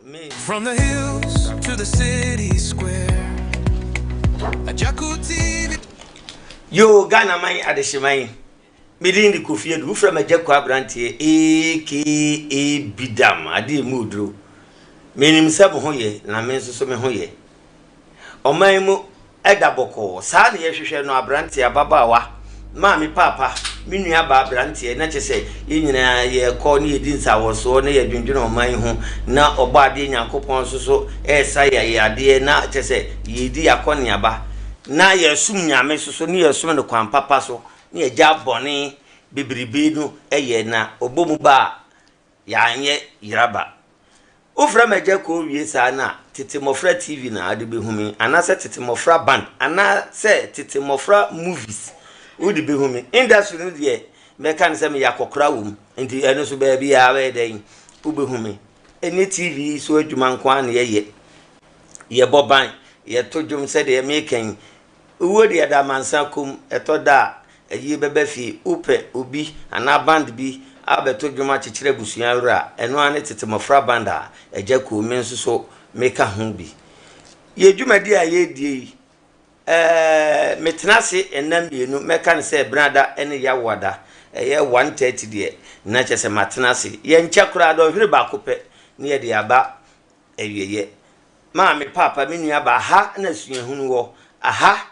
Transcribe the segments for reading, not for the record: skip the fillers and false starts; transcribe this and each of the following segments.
Me. From the hills to the city square, Ajaku TV. Yoo Ghana man adehyeman, me din de Kofi Adu, wofrɛ me Agya Kwaa Abranteɛ aka Bidam, adeɛ mu oduro. Menim sɛ mo ho yɛ na me nso so me ho yɛ. Ɔman mu da bɔkɔɔ. Saa na yɛhwehwɛ no, aberanteɛ, ababaawa, maame, paapa, me nuabaa aberanteɛ, na kyerɛ sɛ yɛn nyinaa yɛkɔ ne yɛdi nsawɔsoɔ na yɛdwendwene ɔman yi ho, na Ɔbɔadeɛ Nyankopɔn nso so resa yɛn yadeɛ, na kyerɛ sɛ yɛredi yɛn akɔneaba, na yɛresom Nyame nso so, ne yɛresom no kwan papa so, na yɛagyaa bɔne bebrebe no yɛ, na ɔbɔ mu ba a, Yɛanyɛ yeraba. Wofrɛ me Agya Koo wie saa no a, Tete Mmɔfra TV na wode bɛhu me, anaasɛ Tete Mmɔfra Band, anaasɛ Tete Mmɔfra Movies, wode bɛhu me. Industry no deɛ, mɛka no sɛ meyɛ akɔkora wɔ mu, nti ɛno nso baabiara bɛyɛ dɛn, wobɛhu me. Ɛnyɛ TV so adwuma nko ara na yɛyɛ. Yɛbɔ ban, yɛto dwom sɛdeɛ meka yi, Owuo deɛ ɛda amansan komm, ɛtɔ da a ayie bɛba fie, wopɛ obi anaa band bi abɛto dwom akyekyere abusua werɛ a, ɛno ara ne Tete Mmɔfra Band a Agya Kuo, me nso so meka ho bi. Yɛn dwumadie a yɛredie yi, ɛɛ metena ase nna mmienu, mɛka no sɛ Benada ne Yawoada, ɛyɛ 1:30 deɛ, na kyerɛ sɛ matena ase. Yɛnkyɛ koraa, dɔnhwere baako pɛ na yɛde aba awieɛ. Maame, paapa, me nuabaa, aha na suahunu wɔ. Aha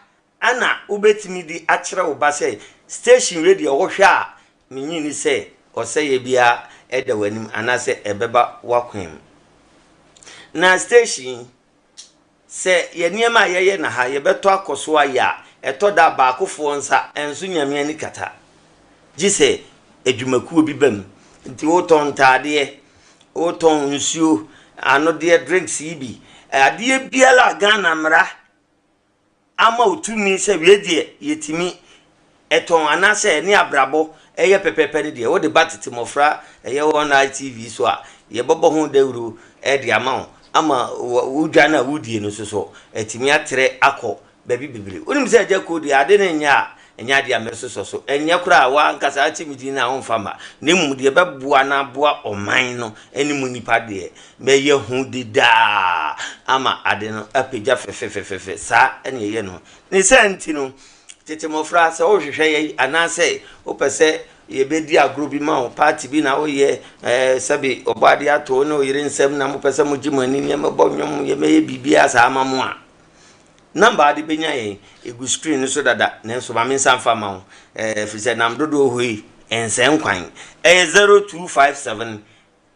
na wobɛtumi de akyerɛ wo ba sɛ station wei deɛ wohwɛ a menye nni sɛ ɔsɛeɛ biara da w'anim anaasɛ ɛbɛba w'akwan mu. Na station yi, sɛ yɛ nneɛma a yɛyɛ na ha yɛbɛtɔ akɔ so ayɛ a, ɛtɔ da a baakofoɔ nsa nso Nyame ani kata. Gye sɛ adwumakuo bi ba mu. Nti wotɔn ntaadeɛ, wotɔn nsuo, anodeɛ, drinks yi bi, adeɛ biara a Ghana mmara ama wo tumi sɛ wei deɛ yɛtumi tɔn anaasɛ ɛne abrabɔ ɛyɛ pɛpɛpɛ no deɛ wode ba tete mmɔfra ɛyɛ wɔn ITV so a yɛbɛbɔ ho dawuro de ama wo ama wo dwa no a wodie no nso so atumi atrɛ akɔ baabi bebree. Wonim sɛ agya kuo deɛ ade no nyɛ a, ɛnyɛ adeɛ a mɛsosɔ so. Ɛnyɛ koraa a w'ankasa ate me din no a womfa mma. Na mmom deɛ ɛbɛboa na aboa ɔman no ne mu nnipa deɛ, mɛyɛ ho dedaa ama ade no apagya fɛfɛfɛfɛ. Saa na ɛyɛ no. Ne saa nti no, tete mmɔfra, sɛ wohwehwɛ yɛn anaasɛ wopɛ sɛ yɛbɛdi agorɔ bi ma wo, party bi na woyɛ, ɛɛ sɛbe ɔbɔ adeɛ ato wo ne wo yere nsam na mopɛ sɛ mogye mo ani, yɛmmɛbɔ nnwom, yɛmmɛyɛ biribiara saa ama mo a, Number a wode bɛnya yɛn, ɛgu screen no so dada, nanso ma mensan mfa mma wo, ɛfiri sɛ nam dodoɔ hɔ yi, ɛnsɛe nkwan. Ɛyɛ 0257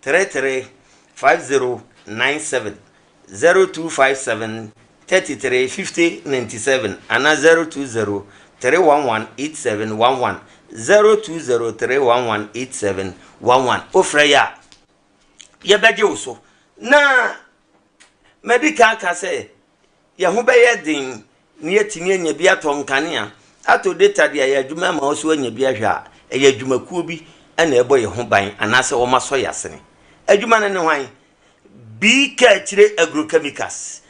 33 5097, 0257 33 50 97, anaa 020 311 8711, 020 311 8711. Wofrɛ yɛ a, yɛbɛgye wo so. Na madi kan aka sɛ, Yɛn ho bɛyɛ den na yɛatumi anya bi atɔ nkanea, atɔ data de ayɛ adwuma ama wo nso woanya bi ahwɛ a, ɛyɛ adwumakuo bi na ɛbɔ yɛn ho ban anaasɛ wɔasɔ yɛn asene. Adwuma no ne hwan? Bi Kaakyire Agrochemicals.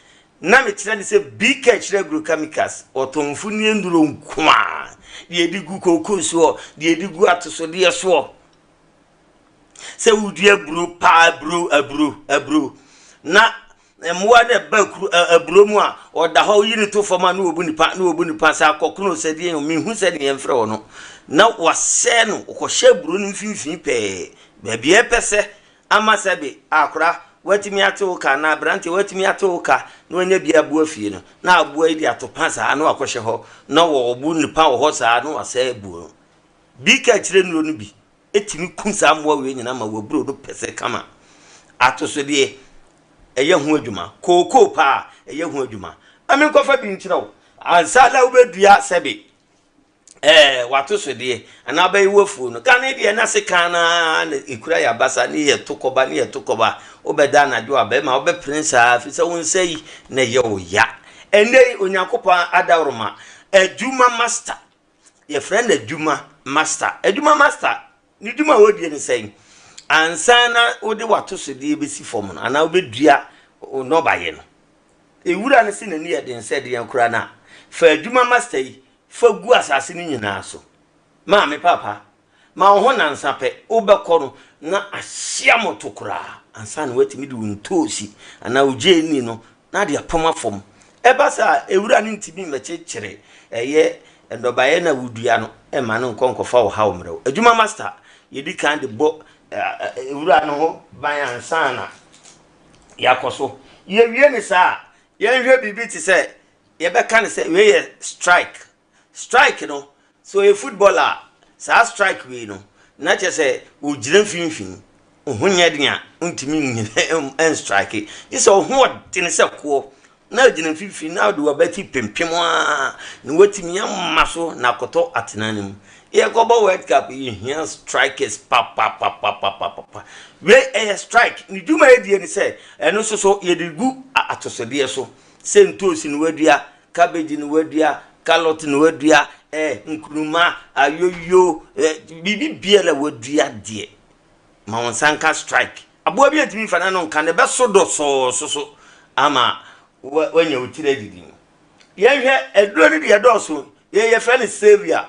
Na mekyerɛ no sɛ Bi Kaakyire Agrochemicals, wɔtɔn mfunie nnuro nko ara, deɛ yɛde gu kooko soɔ, deɛ yɛde gu atosodeɛ soɔ. Sɛ wodua aburo paa aburo aburo aburo na mmoa no ɛba akuru aburo mu a ɔda hɔ yi ne to fam a na wɔbu nipa na wɔbu nipa sɛ akɔkono sɛ deɛ mehu sɛ deɛ yɛmfrɛ wɔ no na wasɛe no ɔkɔhyɛ aburo no mfimfini pɛɛ baabi a ɛpɛ sɛ ama sɛ be akora watumi ate wo ka na aberanteɛ watumi ate wo ka na wanya bi aboa fie no na aboa yi de ato pa saa na wakɔhyɛ hɔ na wɔbu nipa wɔ hɔ saa na wasɛe aburo no bi ka kyerɛ nnuro no bi tumi ku saa mmoa wei nyinaa ma w'aburo no pɛsɛ kama. Atosodeɛ, ɛyɛ ho adwuma. Kookoo paa, ɛyɛ ho adwuma. Ma menkɔfa bi nkyerɛ wo. Ansa na wobɛdua sɛbe ɛɛ w'atosodeɛ anaa wobɛyɛ w'afuo no, kane deɛ na sekan no ara na ɛkura yɛ abasa ne yɛto kɔba ne yɛto kɔba. Wobɛda anadwo a bɛrima wobɛpene saa firi sɛ wo nsa yi na ɛyɛ wo ya. Ɛnnɛ yi Onyankopɔn adaworoma adwuma master Yɛfrɛ no adwuma master. Adwuma master, ne dwuma a ɔdie ne sɛn? Ansa na wode w'atosodeɛ bɛsi fam no anaa wobɛdua wo nnɔbaeɛ no, ewura no se n'ani yɛ den sɛ deɛn koraa no a, fa adwuma master yi fa gu asase no nyinaa so. Maame, papa, ma wo ho nnansa pɛ, wobɛkɔ no na ahyia moto koraa. ansa na woatumi de wo ntoosi anaa wo gyeene no na de apam afam. Ɛba saa a, ewura no ntumi mmɛkyekyere ɛyɛ nnɔbaeɛ no a wodua no mma no nkɔ nkɔfa wo haw mmerɛ wo. Adwuma master, yɛdi kan de bɔ ewura no ho ban ansa na yɛakɔ so. Yɛwie ne saa a, yɛnhwɛ biribi te sɛ yɛbɛka no sɛ wei yɛ strike. Strike no, sɛ ɔyɛ footballer a, saa strike wei no, na kyerɛ sɛ ɔgyina mfimfini. Wo ho nyɛ den a, wontumi nnyina nstrike. Gye sɛ wo ho ɔden sɛ koɔ na agyina mfimfini na wode w'abati pempem a na woatumi ama so na akɔtɔ atena no mu. Yɛkɔbɔ World Cup yɛhia strikers papapapapapa. Wei ɛyɛ strike. Ne dwuma yɛdie ne sɛ ɛno nso so yɛde gu atosodeɛ so sɛ ntoosi no wadua cabbage no wadua, carrot no wadua, eh, nkuruma, ayoyo, eh, biribi biara wadua deɛ ma wo nsa nka strike. Aboa bi antumi mfa n'ano nka no, ɛbɛso dɔsɔɔ so so ama wanya wo tiri adidi mu. Yɛnhwɛ aduro no deɛ ɛdɔɔso, yɛ yɛfrɛ no Saviour.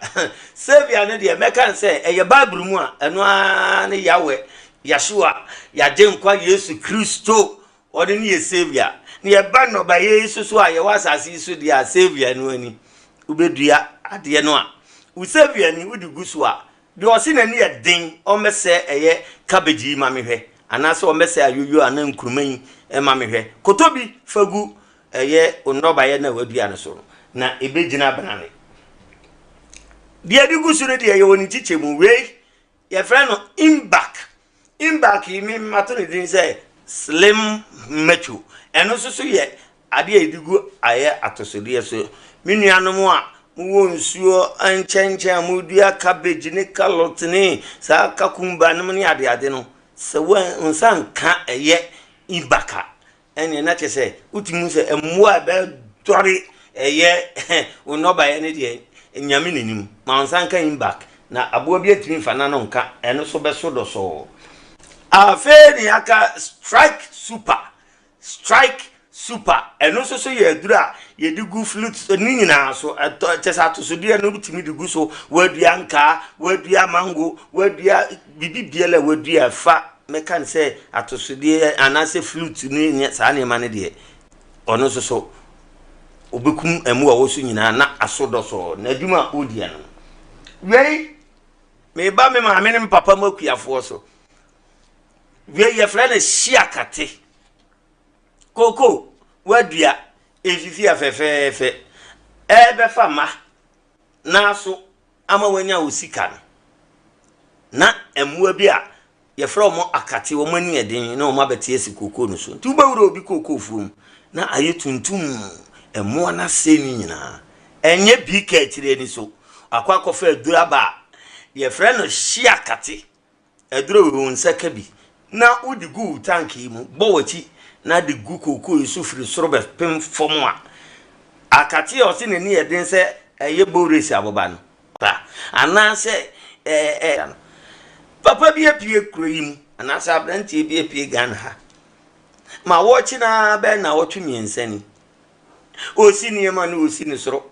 Saviour no deɛ mɛka no sɛ ɛyɛ Bible mu a ɛno ara ne Yahweh, Yahshua, Yɛagyenkwa Yesu Kristo Ɔno ne yɛ Saviour. Na yɛba nnɔbaeɛ yi so so a yɛwɔ asase yi so deɛ a Saviour no ani. Wobɛdua adeɛ no a, wo Saviour ni wode gu so a, deɛ ɔse n'ani yɛ den ɔmmɛsɛe ɛyɛ cabbage yi ma me hwɛ, anaasɛ ɔmmɛsɛe ayoyo anaa nkruma yi ma me hwɛ. Kɔtɔ bi fa gu ɛyɛ wo nnɔbaeɛ no a wadua no so no, na ɛbɛgyina brane. Deɛ ɛde gu so no deɛ yɛwɔ ne nkyekyɛmu. Wei yɛfrɛ no imbak. Imbak yi me mato ne din sɛ slim macho. Ɛno nso so yɛ adeɛ a yɛde gu ayɛ atosodeɛ so. Me nuanom a mowɔ nsuo nkyɛnkyɛn a modua cabbage ne carrot ne saa kakumba nom ne adeade no, sɛ wo nsa nka ɛyɛ imbak a, ɛnneɛ na kyerɛ sɛ wotumi hu sɛ mmoa a ɛbɛdɔre ɛyɛ wo nnɔbaeɛ no deɛ nyame n'anim ma wo nsa nka imbak na aboa bi atumi mfa n'ano nka ɛno so bɛso dɔsɔɔ. Afei ne aka strike super strike super ɛno nso so yɛ aduru a yɛde gu flute ne nyinaa so ɛtɔ kyɛ sɛ atosodeɛ no wotumi de gu so wadua nkaa wadua mango wadua biribi biara wadua ɛfa mɛka no sɛ atosodeɛ anaasɛ flute ne ne saa nneɛma no deɛ ɔno nso so ɔbɛkum mmoa a wɔwɔ so nyinaa na aso dɔsɔɔ na adwuma a ɔredi ano wei meba me maame ne me papa mu akuafoɔ so wei yɛfrɛ no hyiakate koko wadua ɛfifi a fɛfɛɛfɛ ɛbɛfa ma naaso ama wanya wo sika no na mmoa bi a Yɛfrɛ wɔn akate, wɔn ani yɛ den na wɔn abɛte asi kookoo no so. Nti wobɛwura obi kookoo fuo mu na ayɛ tuntum, mmoa no asɛe ne nyinaa. Ɛnyɛ bi ka akyire ani so. Akɔ akɔfa aduro aba a yɛfrɛ no hye akate. Aduro wei wo nsa ka bi na wode gu wo tank yi mu, bɔ w'akyi na de gu kookoo yi so firi soro bɛpem fam a, akate a ɔse n'ani yɛ den sɛ ɛyɛ bowresi aboba no, pa anaasɛ ɛɛ no. Papa bi apue kuro yi mu anaasɛ aberanteɛ bi apue Ghana ha ma wɔkye no ara bɛyɛ nnawɔtwe mmiɛnsa ni. Ɔsi nneɛma no ɔsi ne soro.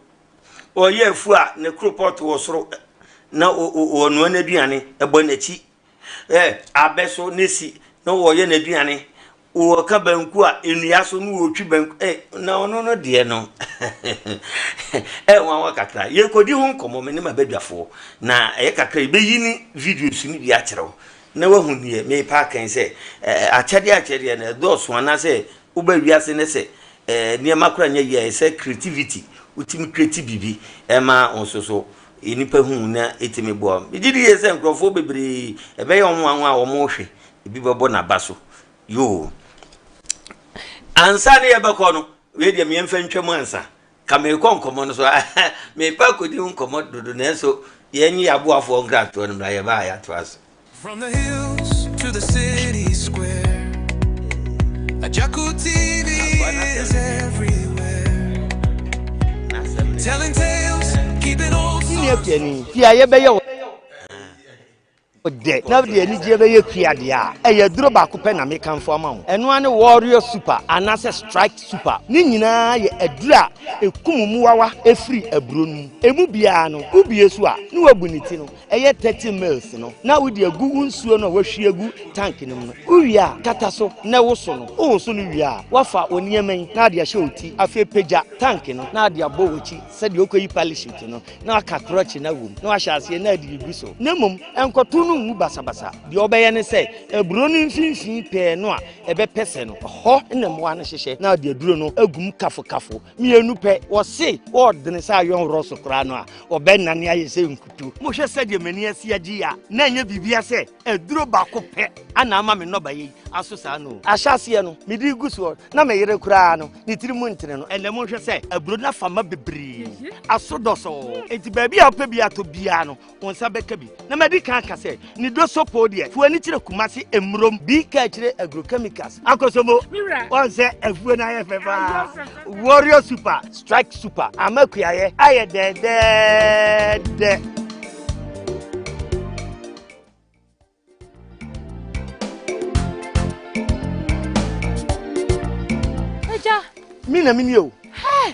Ɔyɛ afu a ne koropɔt wɔ soro na ɔnoa n'aduane ɛbɔ n'akyi. Ɛ abɛ so ne si na ɔyɛ n'aduane. Wɔka banku a nnua so na wɔtwi banku ɛ na ɔno no deɛ no ɛ nwanwa kakra. Yɛkɔdi ho nkɔmmɔ me ne m'abadwafoɔ na ɛyɛ kakra yɛbɛyi ne videos no bi akyerɛ wo na wahu deɛ merepa aka yi sɛ akyɛdeɛ akyɛdeɛ no ɛdɔɔso anaasɛ woba wiase ne sɛ nneɛma koraa nyɛ yie a ɛsɛ creativity wotumi create biribi ɛma wo nso so nnipa hu na ɛtumi boa wo. Megye di yie sɛ nkurɔfoɔ bebree ɛbɛyɛ wɔn nwanwa a wɔrehwɛ ebi bɛbɔ n'aba so yoo ansa ne yɛbɛkɔ no wei deɛ meɛmfa ntwam ansa ka merekɔ nkɔmmɔ no so merepa akɔdi ho nkɔmmɔ dodo nanso yɛnye yɛaboafoɔ nkratoɔ no mmra yɛbaa yɛatoa so. From the hills to the city square, Agyarko TV is everywhere. Telling tales, keeping old Senior songs. piani, ti a yɛbɛyɛ wɔ. Dɛ na wode anigyeɛ bɛyɛ kua deɛ a, ɛyɛ aduro baako pɛ na mekamfo ama wo. Ɛno ara ne Warrior Super anaasɛ Strike Super. Ne nyinaa yɛ aduro a ɛkum mmoawa firi aburo no mu. Ɛmu biara no, wobue so a, na woabu ne ti no, ɛyɛ 30 mils no, na wode agu wo nsuo no a woahwie agu tank no mu no. Wowie a, kata so na woso no. Wowoso no wie a, woafa wo nneɛma yi na wode ahyɛ wo ti. Afei pagya tank no na wode abɔ w'akyi sɛdeɛ wokɔyi parachute no. na waka krɔkye no awom, na wahyɛ aseɛ na adi gu so. Na mmom, nkɔto no ngu basabasa. Deɛ ɔbɛyɛ ne sɛ, aburo no mfimfini pɛɛ no a ɛbɛpɛ sɛ no, ɛhɔ na mmoa no hyehyɛ, na ɔde aduro no agu mu kafokafo. Mmienu pɛ, wɔse wɔɔdene sɛ ayɔnworɔ so koraa no a, wɔbɛnane ayɛ sɛ nkuto. Mohwɛ sɛdeɛ m'ani asi agye yi a, na ɛnyɛ biribiara sɛ aduro baako pɛ ana ama me nnɔbaeɛ yi aso saa no o. Ahyɛaseɛ no, mede regu soɔ, na me yere koraa no, ne tiri mu ntene no. Ɛnnɛ monhwɛ sɛ aburo no afa ma bebree, aso dɔsɔɔ. Enti baabi a wopɛ bi atɔ biara no, wo nsa bɛka bi. Na madi kan aka sɛ, ne dosopoo deɛ, fo ani kyerɛ Kumasi Mmurom, bi ka akyire Agrochemicals, Akosombo. Wɔn sɛ afuo no ayɛ fɛ paa. Warrior Super, Strike Super, ama kuayɛ ayɛ dɛdɛɛdɛ. Agya. Mi na mi ni o.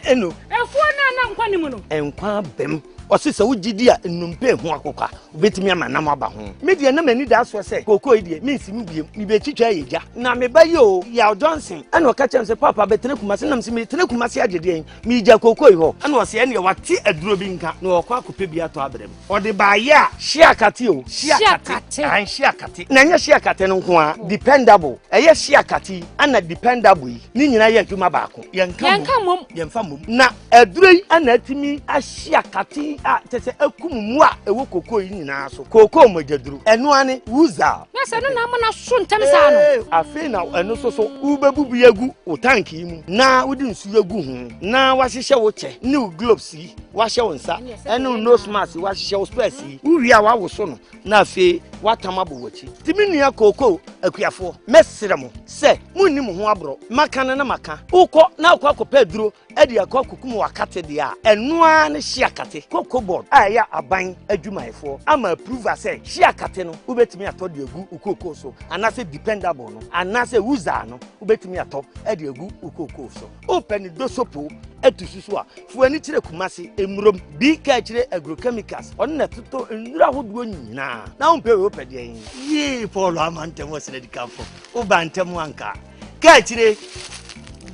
Eno. Efuo na na nkwa ni mu no. Nkwa abam. Ɔse sɛ wogye di a nnompe ho akokwa wobɛtumi ama nam aba ho. Me deɛ na m'ani da soɔ sɛ kookoo yi deɛ mensi mu biem mebɛtwitwa ayɛ gya. Na me ba yi o, Yaw Johnson, ɛna ɔka kyerɛ me sɛ paapa bɛtena Kumase na mese metena Kumase agye deɛn? Meregya kookoo yi hɔ. Ɛna ɔse ɛneɛ wate aduro bi nka na ɔrekɔ akɔpɛ bi atɔ abrɛ me. Ɔde baayɛ a hye akate o. Hye akate. Ahan hye akate. Na ɛnyɛ hye akate no nko ara. Dependable. Ɛyɛ hye akate yi ɛna dependable yi. Ne nyinaa yɛ adwuma baako. Yɛnka mmom. Yɛnka mmom. Yɛnfa mmom. Na aduro yi ɛna atumi ahye akate yi a kyerɛ sɛ akum mmoa a ɛwɔ kookoo yi nyinaa so. Kookoo mogyaduro. Ɛno ara ne Wuzal. Na sɛ ɛno na ama no aso ntɛm saa no. Ee, afei na ɛno nso so wobɛbubu agu wo tank yi mu na wode nsuo agu ho na woahyehyɛ wo kyɛ ne wo gloves yi. Woahyɛ wo nsa ɛne wo nose mask, woahyehyɛ wo spɛs yi, wowie a woawoso no na afei woatam abɔ w'akyi. Nti me nua kookoo akuafoɔ, mɛsrɛ mo sɛ monni mo ho aborɔ. Maka no na maka. Wokɔ na wokɔ akɔpɛ aduro de akɔ akɔkum w'akate deɛ a, ɛno ara ne hye akate. Cocoa Board a ɛyɛ aban adwumayɛfoɔ ama approval sɛ hye akate no wobɛtumi atɔ de agu wo kookoo so, anaasɛ dependable no, anaasɛ wuzaa no wobɛtumi atɔ de agu wo kookoo so. Wopɛ ne dosopo atu so so a, Fa w'ani kyerɛ Kumasi, Mmurom, Bi ka akyire Agrochemicals, ɔno na ɛtotɔ nnuro ahodoɔ nyinaa. Na wompɛ wei wopɛ deɛn? Yee Paul ama ntɛm wɔ srɛdikanfo, woba ntɛm anka. Ka akyire,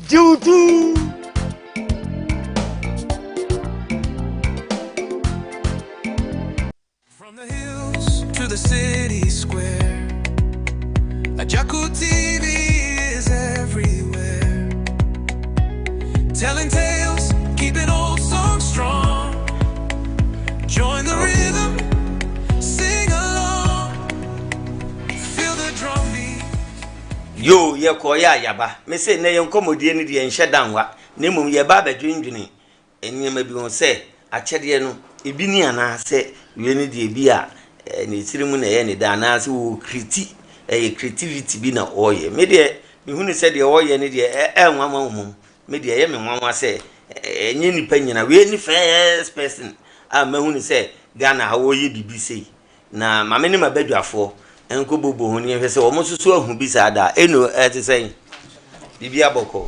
gye wo tu. From the hills to the city square, Ajaku TV is everywhere. Telling tales, keeping old songs strong. Join the rhythm, sing along, feel the drum beat. Yoo, yɛkɔɔeɛ a yɛaba. Mese nnɛ yɛn nkɔmmɔdie no deɛ ɛnhyɛ da nwa, na mmom yɛreba abɛdwendwene nneɛma bi ho sɛ akyɛdeɛ no ebi ni anaa sɛ wei no deɛ ebi a ne tiri mu na ɛyɛ ne dɛ anaa sɛ wɔwɔ kriti ɛyɛ creativity bi na ɔreyɛ me deɛ mehunu sɛ deɛ ɔreyɛ no deɛ ɛnwanwa mmom me deɛ ɛyɛ me nwanwa sɛ ɛnyɛ nipa nyina wei ne first person a mahunu sɛ Ghana ha wɔreyɛ biribi sei Na ma me ne m'abadwafoɔ nkɔbobɔ ho na yɛnhwɛ sɛ wɔn nso so ahu bi saa da a. Eno, ɛte sɛn? Biribi abɔkɔ?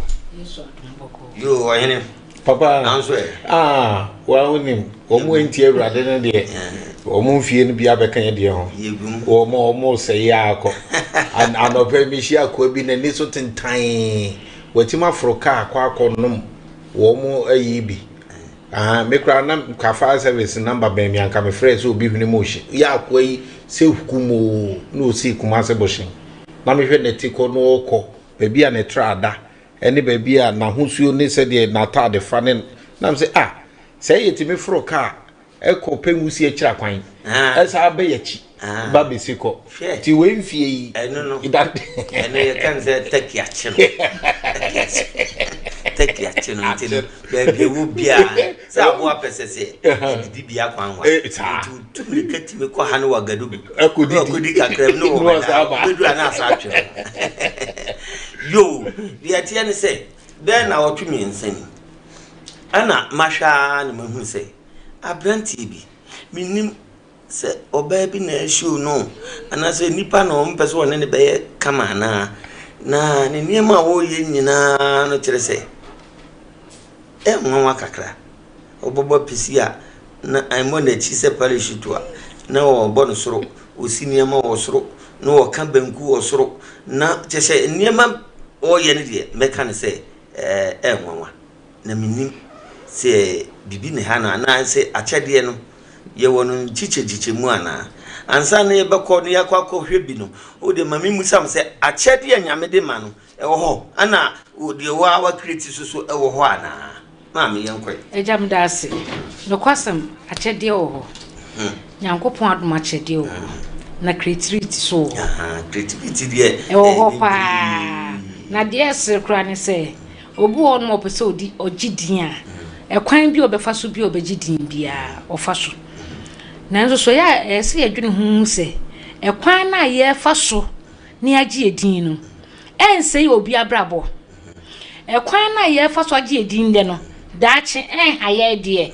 Yoo, ɔhene. Papa, Nanso ɛ? ah, wa wonim, wɔn mu nti awurade no deɛ, wɔn mfie no bi abɛka yɛ deɛ ho. Yɛgum. Wɔn wɔn sɛ yɛ akɔ. Anɔpɛ yi mehyia akoa bi n'ani so tentan. Watumi aforo kaa akɔ akɔ nom wɔn ayi bi. Ahaa me koraa na ka fire service number bɛn me anka me frɛ sɛ obi hwene mu hye yɛ akoa yi sɛ hukumoo na osii Kumase bohyen na mehwɛ nɛte kɔ na ɔkɔ baabi a ne tra da ɛne baabi a n'ahosuo ne sɛdeɛ n'ataade fa ne nam sɛ ah sɛ yɛ tumi foro kaa ɛkɔ pɛ nwusi akyira kwan ɛsa abɛ yɛkyi ba bɛsi kɔ nti wei mfie yi ɛno no ɛno yɛka no sɛ turkey akye no turkey akye no nti no baabi ɛwɔ biara sɛ aboa pɛ sɛ sɛ ɛdidi bia kwan wa nti wotu mirika tumi kɔ ha ne wagadugu akɔdi kakra bi ne wɔbɛda bɛduru a na asa atwe no yo deɛ ɛteɛ ne sɛ bɛɛ na ɔtwe mmiɛnsa ni ɛna mahwɛ ara na mahu sɛ aberanteɛ bi menim. Sɛ ɔbaa bi na ɛreshow no anaasɛ nipa na ɔmpɛ sɛ ɔne no bɛyɛ kama anaa. Na ne nneɛma a ɔreyɛ nyinaa no kyerɛ sɛ ɛyɛ nwanwa kakra. Ɔbɛbɔ apisi a na ɛmmɔ n'akyi sɛ parachute a, na ɔrebɔ no soro, ɔsi nneɛma wɔ soro, na ɔka banku wɔ soro, na kyerɛ sɛ nneɛma ɔreyɛ no deɛ mɛka no sɛ ɛyɛ nwanwa. Na mennim sɛ biribi na ɛha no anaasɛ akyɛdeɛ no yɛwɔ no nkyekyɛnkyekyɛmu anaa. Ansa na yɛbɛkɔ na yɛakɔ akɔhwɛ bi no, wo deɛ ma memmisa mo sɛ akyɛdeɛ a Nyame de ma no ɛwɔ hɔ ɛna deɛ wo ara woakreati so so ɛwɔ hɔ anaa? Maame yɛnkɔ ɛ. Agya meda ase. Nokwasɛm, akyɛdeɛ wɔ hɔ. Nyankopɔn adom akyɛdeɛ wɔ hɔ. Na creativity so wɔ hɔ. Creativity deɛ. Ɛwɔ hɔ paa. Na deɛ ɛsere koraa ne sɛ, obi wɔ hɔ nom a ɔpɛ sɛ ɔdi ɔgye din a, ɛkwan bi a ɔbɛfa so bi a ɔbɛgye din biara, ɔfa so. Nanso so ɛyɛ a ɛyɛ sɛ yɛdwene ho hu sɛ, ɛkwan no a yɛrefa so na yɛagye yɛn din no, ɛnsɛe obi abrabɔ. Ɛkwan no a yɛrefa so agye yɛn din nnɛ no, daakye ɛnha yɛn deɛ.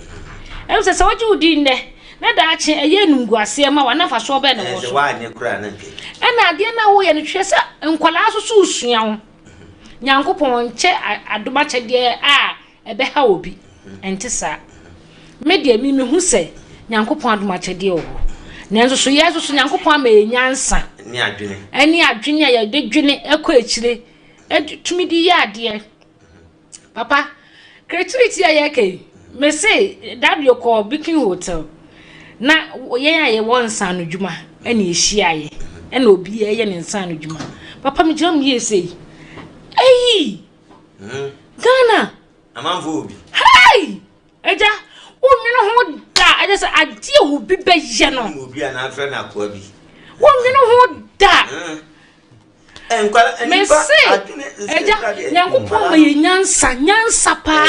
Ɛno sɛ sɛ wogye wo din nnɛ na daakye ɛyɛ animguaseɛ ma wo a, na mfasoɔ bɛn na ɛwɔ so? Ɛna adeɛ no a woyɛ no, hwɛ sɛ nkwadaa nso so resua wo. Nyankopɔn nkyɛ adom akyɛdeɛ a ɛbɛha obi. Ɛnte saa. Me deɛ, me mehu sɛ Nyankopɔn adom akyɛdeɛ wɔ hɔ. Nanso so yɛn nso so Nyankopɔn ama yɛn nyansa ɛne adwene a yɛde dwene kɔ akyire tumi de yɛ adeɛ. Papa, creativity a yɛka yi, me se Dario kɔɔ Beacon Hotel na yɛn a yɛwɔ nsaano dwuma ɛna yɛhyiaeɛ ɛna obi ɛyɛ ne nsaano dwuma. Papa, megyina mu yie sei. Eyi! Hmm. Ghana! Amanfo obi. Hey! Agya, wonnwene ho da. Agya sɛ adeɛ a obi bɛyɛ no. Obi a n'afrɛ no akoa bi. Wonnwene ho da. Hmm. Mese, agya, Nyankopɔn ma yɛ nyansa, nyansa paa.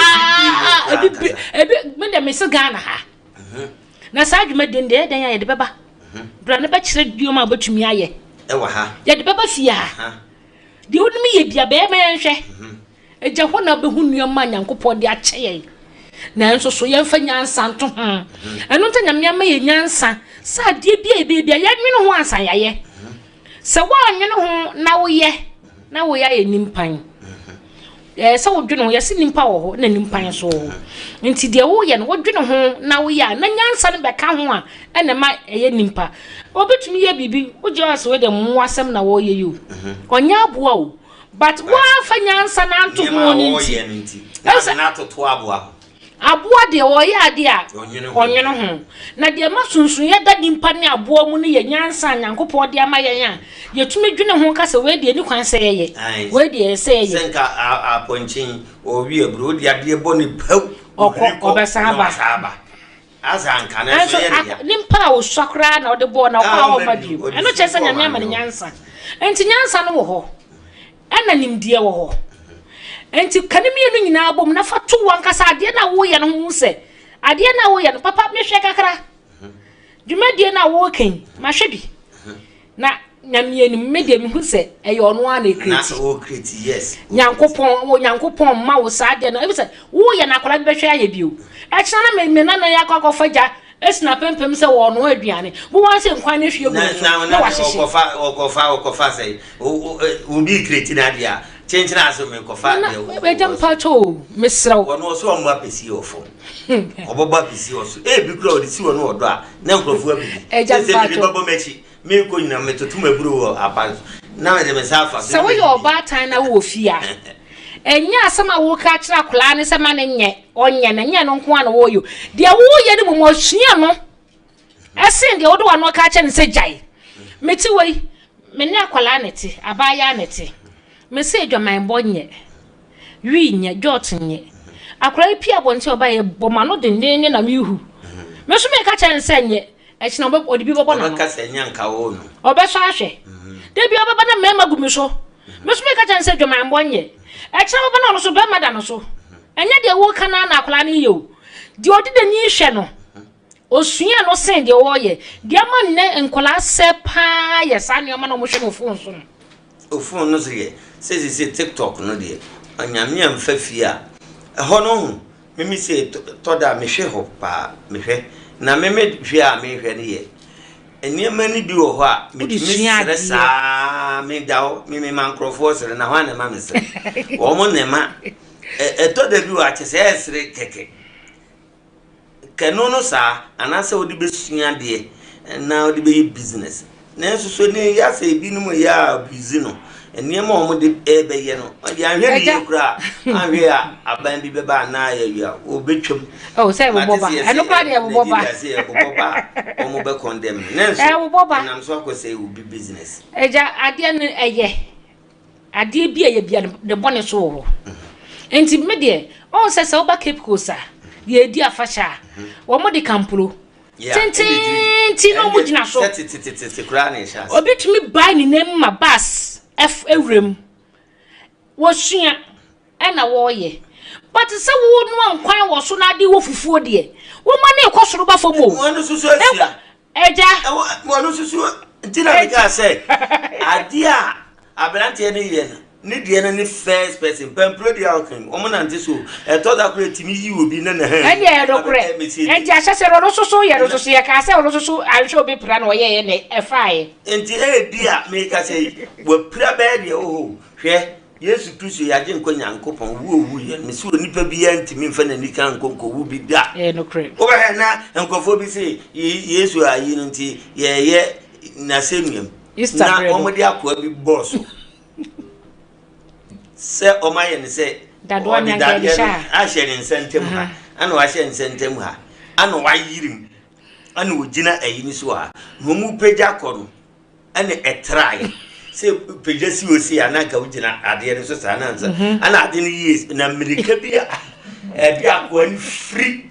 Ebi, ebi, me deɛ mese Ghana ha. Mhm. Na saa dwumadie no deɛ ɛyɛ dɛn a yɛde bɛba. Mhm. Bra no bɛkyerɛ nneɛma a wobɛtumi ayɛ. Ɛwɔ ha. Yɛde bɛba fie ha. Deɛ wonim yɛ bia bɛyɛ ma yɛnhwɛ. Mhm. Agya hɔ na wobɛhu nneɛma a Nyankopɔn de akyɛ yɛn. Nanso so yɛmfa nyansa nto ho. Mhm. Ɛno nti Nyame ama yɛ nyansa sɛ adeɛ bi a yɛbɛyɛ bia yɛnwene ho ansa yɛayɛ. Mhm. Sɛ woannwene ho na woyɛ na woyɛ ayɛ nimpan. Ɛɛ sɛ wodwene ho yɛse nimpa wɔ hɔ na nimpan nso wɔ hɔ. Nti deɛ woyɛ no wodwene ho na woyɛ a na nyansa no bɛka ho a ɛna ɛma ɛyɛ nimpa. Obi tumi yɛ biribi wogye ɔsɛ wei deɛ mmoa asɛm na wɔyɛ yi o. Ɔnyɛ aboa o. But woamfa nyansa no anto ho no nti. Ɛsɛ na atoto aboa ho. Aboa deɛ ɔyɛ adeɛ a ɔnwene ho. Na deɛ ɛma sonsonoeɛ da nipa ne aboa mu no yɛ nyansa a Nyankopɔn de ama yɛn a yɛtumi dwene ho ka sɛ wei deɛ ɛni kwan sɛ yɛyɛ, wei deɛ ɛsɛ sɛ yɛyɛ. Sɛ nka apɔnkye ɔwe aburo, wode adeɛ bɔ ne paw, ɔkɔ, ɔbɛsan aba. Asa anka no nso yɛ ne ya. Nipa a osua koraa na ɔde bɔɔ na ɔkɔ a ɔmma bio. Ɛno kyerɛ sɛ Nyame ama no nyansa. Nti nyansa no wɔ hɔ, ɛna nimdeɛ wɔ hɔ. Nti ka ne mmienu nyinaa bom na fa to wankasa adeɛ no a woyɛ no ho sɛ adeɛ no a woyɛ no papa mehwɛ kakra. Dwumadie no a woreka yi mahwɛ bi. Na Nyame anim me deɛ mehu sɛ ɛyɛ ɔno ara na ɛkreti. Na ɔkreti yes. Nyankopɔn wɔ Nyankopɔn mma wo saa deɛ no ebi sɛ woyɛ no akwadaa bi bɛhwɛ ayɛ bio. Ɛkyena na me me nana yi akɔ akɔfa gya esi n'apampam sɛ wɔnoa aduane. Bo wɔn sɛ nkwan no ahwie gu ne so na wahyehye. Ɔkɔfa ɔkɔfa ɔkɔfa sɛ obi kreti n'adeɛ a kyenkyena ase mekɔfa deɛ. Ɛgya mpakyɛ o mesrɛ wo. Wɔn ɔsɛ ɔmo apɛsi wɔ fam. Ɔbɛbɔ apɛsi wɔ so. Ebi kura ɔde si wɔ no ɔdɔ a na nkurɔfoɔ abubu. Ɛgya mpakyɛ. Sɛ bɛbɔ m'akyi. Merekɔ nyinaa, metoto m'aburo wɔ apa so, na mede me nsa afa so. Sɛ woyɛ ɔbaatan na wowɔ fie a, ɛnyɛ asɛm a woreka akyerɛ akwadaa no sɛ ma no nyɛ, ɔnyɛ no, ɛnyɛ ɛno nko ara na wɔreyɛ o. Deɛ woreyɛ no mmom, ɔsua no ɛsen deɛ wode w'ano aka akyerɛ no sɛ gyae. Mete wei, me ne akwadaa na ɛte, abaayewa na ɛte. Mese adwamanbɔ nyɛ, wii nyɛ, jɔt nyɛ. Akwadaa yi pie abɔnten a ɔbaeɛ, bɔ m'ano dendeenden na merehu. Me nso meka kyerɛ no sɛ nyɛ. Ɛkyena ɔbɛ ɔde bi bɛbɔ n'ano. Ɔbɛka sɛ nya nka wo no. Ɔbɛsɔ ahwɛ. Da bi ɔbɛba na mmarima gu me so. Me nso meka kyerɛ no sɛ dwamanbɔ nyɛ. Ɛkyena ɔbɛba na ɔno nso barima da no so. Ɛnyɛ deɛ woka no ara na akwadaa no yɛ o. Deɛ ɔde n'ani hwɛ no, osua no sen deɛ ɔreyɛ. Deɛ ama nnɛ nkwadaa sɛ paa yɛ saa nneɛma na wɔhwɛ no phone so no. O phone no so yɛ sɛ sese TikTok no deɛ Onyame amfa fie a ɛhɔ no ho Me me sei tɔ da a mehwɛ hɔ paa mehwɛ na me me hwɛ a mehwɛ no yɛ. Nneɛma no bi wɔ hɔ a, Wode metumi sua sere adeɛ. saa, meda hɔ, me mema nkurɔfoɔ sere, na hwan na ɛma me sere? Wɔn na ɛma. Ɛtɔ da bi wɔ a, kyɛ sɛ ɛresere kɛkɛ. Kɛno no saa, anaasɛ wode bɛsua adeɛ na wode bɛyɛ business. Nanso so ne yɛ asɛ ebinom yɛ a abuse no, nneɛma a wɔde ɛrebɛyɛ no, yɛanhwɛ ne yie koraa a, anhwɛ a aban bi bɛba anaa yɛwie a, wɔbɛtwam. Oh, sɛ ɛbobɔ ba. Ɛno koraa deɛ ɛbobɔ ba. Nigeria sɛ ɛbobɔ ba a, wɔn bɛ condemn no. Nanso, Ɛbobɔ ba. ɛnam so akɔsɛe obi business. Agya, adeɛ no ɛyɛ. Adeɛ bi a ɛyɛ bia ne bɔne so wɔ hɔ. Nti me deɛ, ɔn sɛ sɛ woba Cape Coast a, yɛredi afahyɛ a, wɔn de kampuro tententen na wɔn gyina so. Obi tumi bae ne nan mu ma bus ɛwura mu. Wɔsua ɛna wɔreyɛ. But sɛ wonoa nkwan wɔ so na ade wɔ fufuo deɛ, woma no rekɔ soro ba fam o. Wɔn nso so asua. Agya. Wɔn nso so nti na meka sɛ adeɛ a aberanteɛ no yɛ no ne deɛ no ne first person pampuro deɛ a ɔka yi wɔn nante so ɛtɔ da koraa ɛtumi yi obi na na ha Ɛne ɛyɛ nokorɛ. Nti ahyɛ sɛ ɔno nso so yɛ no nso so yɛkaa sɛ ɔno nso so anhwɛ obi pra na ɔyɛeɛ na ɛfaeɛ. Nti ebi a meka sɛ yi wapira bɛyɛ deɛ oho hwɛ Yesu Kristo yɛ Agyenkwa Nyankopɔn, wu a owuiɛ no, mese onipa biara ntumi mfa n'ani kan nkɔ nkɔwu bi da. Ɛyɛ nokorɛ. Wobɛhwɛ na nkurɔfoɔ bi se Yesu ayi no nti yɛyɛ n'asɛnnuam. Easter Na berɛ no. wɔde akoa bi bɔɔ so sɛ wɔayɛ no sɛ Dadoa ɔde ne anka yɛde dadeɛ no hyɛ a. ahyɛ ne nsa ntam ha, ana wahyɛ ne nsa ntam ha, ana wayere mu, ana ɔgyina ayi no so ha, na wɔpagya kɔ no. ɛna ɛtraeɛ sɛ pagya si hɔ sei a na anka wogyina adeɛ no so saa na ansa mhm. ana ade no yie na mmirika bi a ɛde akoa no firi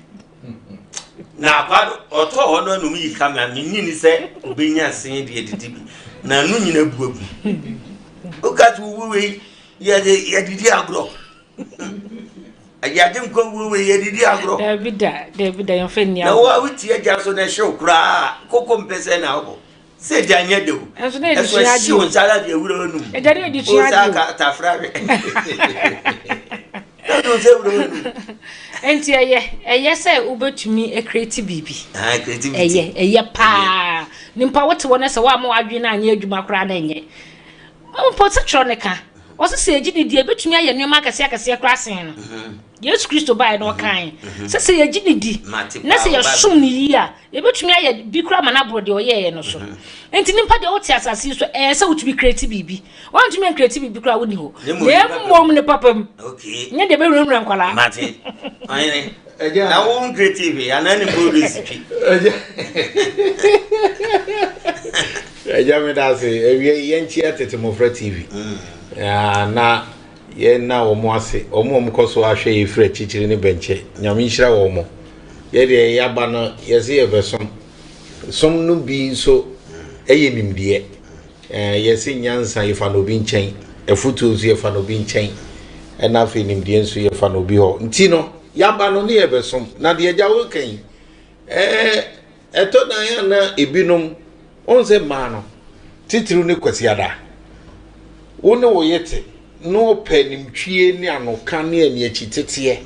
na akoa no ɔtɔɔ hɔ no anom yi kamera menyi ni sɛ ɔbɛnya sen deɛ didi bi na ano nyina buabu woka sɛ wowu wei yɛde yɛdedi agorɔ Agya nkwa wuo wei yɛdedi agorɔ. Dabi da dabi da yɛmfa nni agorɔ. Na wo a wotie agya so na ɛhyew koraa koko mpɛ sɛ na wobɔ. Sɛ agya nyɛ de o. Ɛnso na yɛde sua adeɛ. Ɛso ɛhyew nsa ara deɛ wura onum. Agya ne yɛde sua adeɛ. O sa tafra hwɛ. Na ɔde sɛ wura onum. Nti ɛyɛ ɛyɛ sɛ wobɛtumi akreti biribi. Ah creativity. Ɛyɛ ɛyɛ paa. Nipa wote hɔ na sɛ woama w'adwene anyɛ adwuma koraa na ɛnyɛ. Mpo sɛ twerɛ no ka, ɔse sɛ yɛgye no di a, yɛbɛtumi ayɛ nneɛma akɛseɛ akɛseɛ koraa sen no. Yesu Kristo baeɛ no ɔkae sɛ sɛ yɛgye no di na sɛ yɛsom no yie a, yɛbɛtumi ayɛ bi koraa ma no aboro deɛ ɔyɛeɛ no so. Nti nipa deɛ wote asase yi so ɛyɛ sɛ wotumi kreti biribi. Woantumi ankreti biribi koraa wonni hɔ. Na mmom ne papa mu. Nyɛ deɛ bɛwurawura nkwadaa. Mate. Ɔhene. Na wo nkreti hwee anaa ne progress twi. Agya me da ase. Awia yi yɛnkyia Tete Mmɔfra TV. Mm. Na yɛna wɔn ase. Wɔn a wɔkɔ so ahwɛ yɛ firi akyirikyiri ne bɛnkyɛ. Nyame nhyira wɔn. Yɛdeɛ yɛaba no yɛse yɛbɛsom. Som no bi nso ɛyɛ nimdeɛ. Yɛse nyansa yɛfa no obi nkyɛn. Afutuo nso yɛfa no obi nkyɛn. Ɛna afei nimdeɛ nso yɛfa no obi hɔ. Nti no yɛaba no ne yɛbɛsom. Na deɛ agya woka yi ɛɛ Ɛtɔ da a na ebinom, wohu sɛ mmaa no, titiriw ne Kwasiada, wo ne wo yere te na ɔpɛ animtwie ne anoka ne aniakyiteteɛ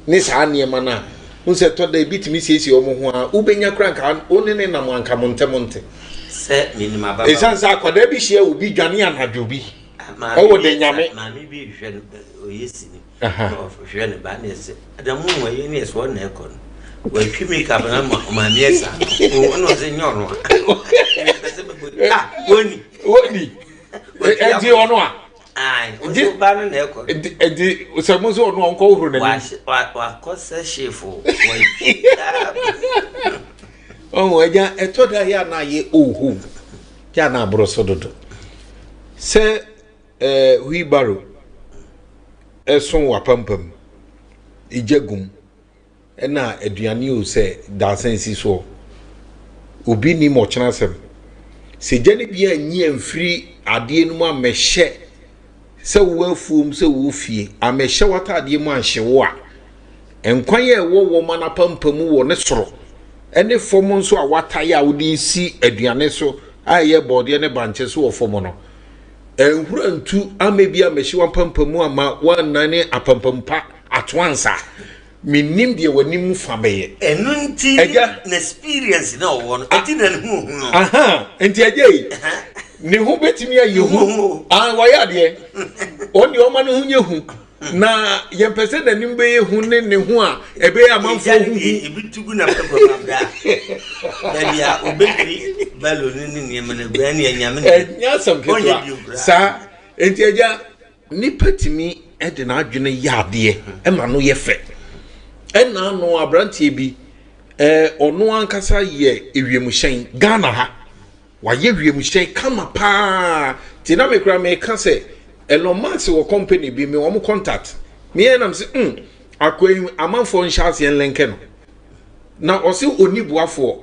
ne saa nneɛma no a, wohu sɛ ɛtɔ da ebi tumi siesie wɔn ho a, wobɛnya koraa nka wo ne ne nam anka mo ntɛm nte. Sɛ menim ababaawa. Ɛsiane sɛ akwadaa bi hyia obi dwane anadwo bi ɛwɔ da nyame. Maame bi hwɛ no ɔyɛ sini. Ɔhwɛ ne ba ne ɛsɛ adamu mu ɛyɛ ne ɛsɛ ɔna ɛkɔ no watwi makeup na ma maame ɛsa ɔna ɔsɛ nyɛ ɔno a ah wɔni wɔni ɛdi ɔno a ɛdi ba no na ɛkɔ ɛdi sɛ mo nso ɔno a ɔnkɔ horo n'anim wakɔ sɛ hyefo watwi ɔho agya ɛtɔ da yɛ ana yɛ oho yɛ ana aboro so dodo sɛ Eh, wheelbarrow ɛso w'apampam, egya gum, ɛna aduane o sɛ dadesɛn si soɔ. Obi nim ɔkyena asɛm. Sɛ gya no bi anyi amfiri adeɛ no mu ammɛhyɛ sɛ wowɔ afuom sɛ wowɔ fie ammɛhyɛ w'ataadeɛ mu anhye wo a, nkwan a ɛwɔ wɔma no apampam wɔ ne soro ɛne fam nso a watae a wode si aduane so a ɛyɛ bɔɔdeɛ ne bankye so wɔ fam no, Nhura ntu ama bi ammɛhye w'apampam amma woannane apampam pa ato ansa. Mennim deɛ w'anim fa bɛyɛ. Ɛno nti Agya. na experience na ɔwɔ no, ɛnti na ne ho hu no. Aha, nti agya yi, ne ho bɛtumi ayɛ hu. Ah, wayɛ adeɛ. Ɔno deɛ ɔma ne ho nyɛ hu. Na yɛmpɛ sɛ n'anim bɛyɛ hu ne ne ho a ɛbɛyɛ amanfoɔ ho hu. Ebi tugu na pɛpɛ ma bra. Baabi a obɛdwi balo ne ne nneɛma no agu ɛne anyame ne. Ɛnyɛ asɛm ketewa. Saa, nti agya. Nipa tumi de n'adwene yɛ adeɛ ma no yɛ fɛ. Ɛna ano aberanteɛ bi, ɔno ankasa yɛ ewiemhyɛn Ghana ha. Wayɛ wiemhyɛn kama paa. Nti na me koraa meka sɛ Elon Musk wɔ company bi, me wɔn contact. Me yɛ nam sɛ mm, akoa yi amanfoɔ nhyɛ aseɛ nlɛnkɛ no. Na ɔse ɔnni boafoɔ.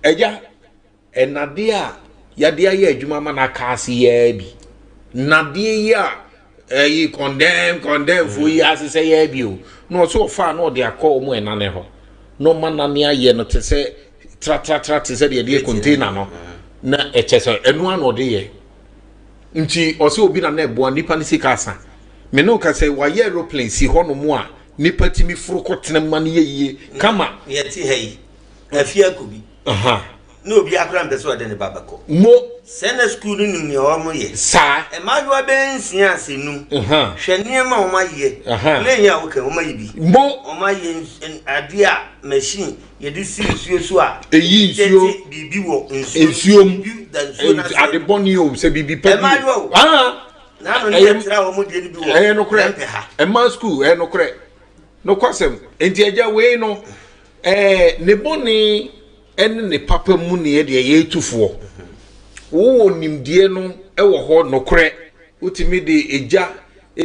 Agya, Nnadeɛ a yɛde ayɛ adwuma ama no aka ase yi ara bi. Nnadeɛ yi a ɛyi kɔndɛm kɔndɛmfoɔ yi asesɛ yi ara bi o. Na ɔsɛ ɔfa a na ɔde akɔ wɔn ɛnane hɔ. Na ɔma nane ayɛ no te sɛ tratratra te sɛ deɛ ɛde yɛ container no. Na ɛkyɛ sɛ ɛno ara na ɔde yɛ. Nti ɔsɛ obi na na ɛboa nipa no sika asa. Me ne wo ka sɛ wayɛ aeroplane si hɔnom a nipa tumi foro kɔtena mu ma no yɛ yie kama. Yɛte ha yi, afie akɔ bi. Na obiara koraa mpɛ sɛ ɔde ne ba bɛkɔ. Mo. Sɛ na sukuu no nim nea wɔyɛ. Saa. Mmaayewa bɛyɛ nsia ase num. Hwɛ nneɛma a wɔayɛ. Plane a woka wɔayɛ bi. Mo. Wɔayɛ adeɛ a machine yɛde si nsuo so a. Eyi nsuo. Tete biribi wɔ nsuo. Nsuo mu. Biribi da nsuo no ase. Ade bɔne o sɛ biribi pa bi. Mmaayewa o. N'ano ne yɛtra wɔn deɛ no bi wɔ. Ɛyɛ nokorɛ. Prɛmpɛ ha. Mmaa sukuu ɛyɛ nokorɛ. Nokwasɛm. Nti agya wei no ɛɛ ne bɔne. ne ne papa mu ne yɛdeɛ yɛretu foɔ. Wowɔ nimdeɛ no wɔ hɔ nokorɛ, wotumi de egya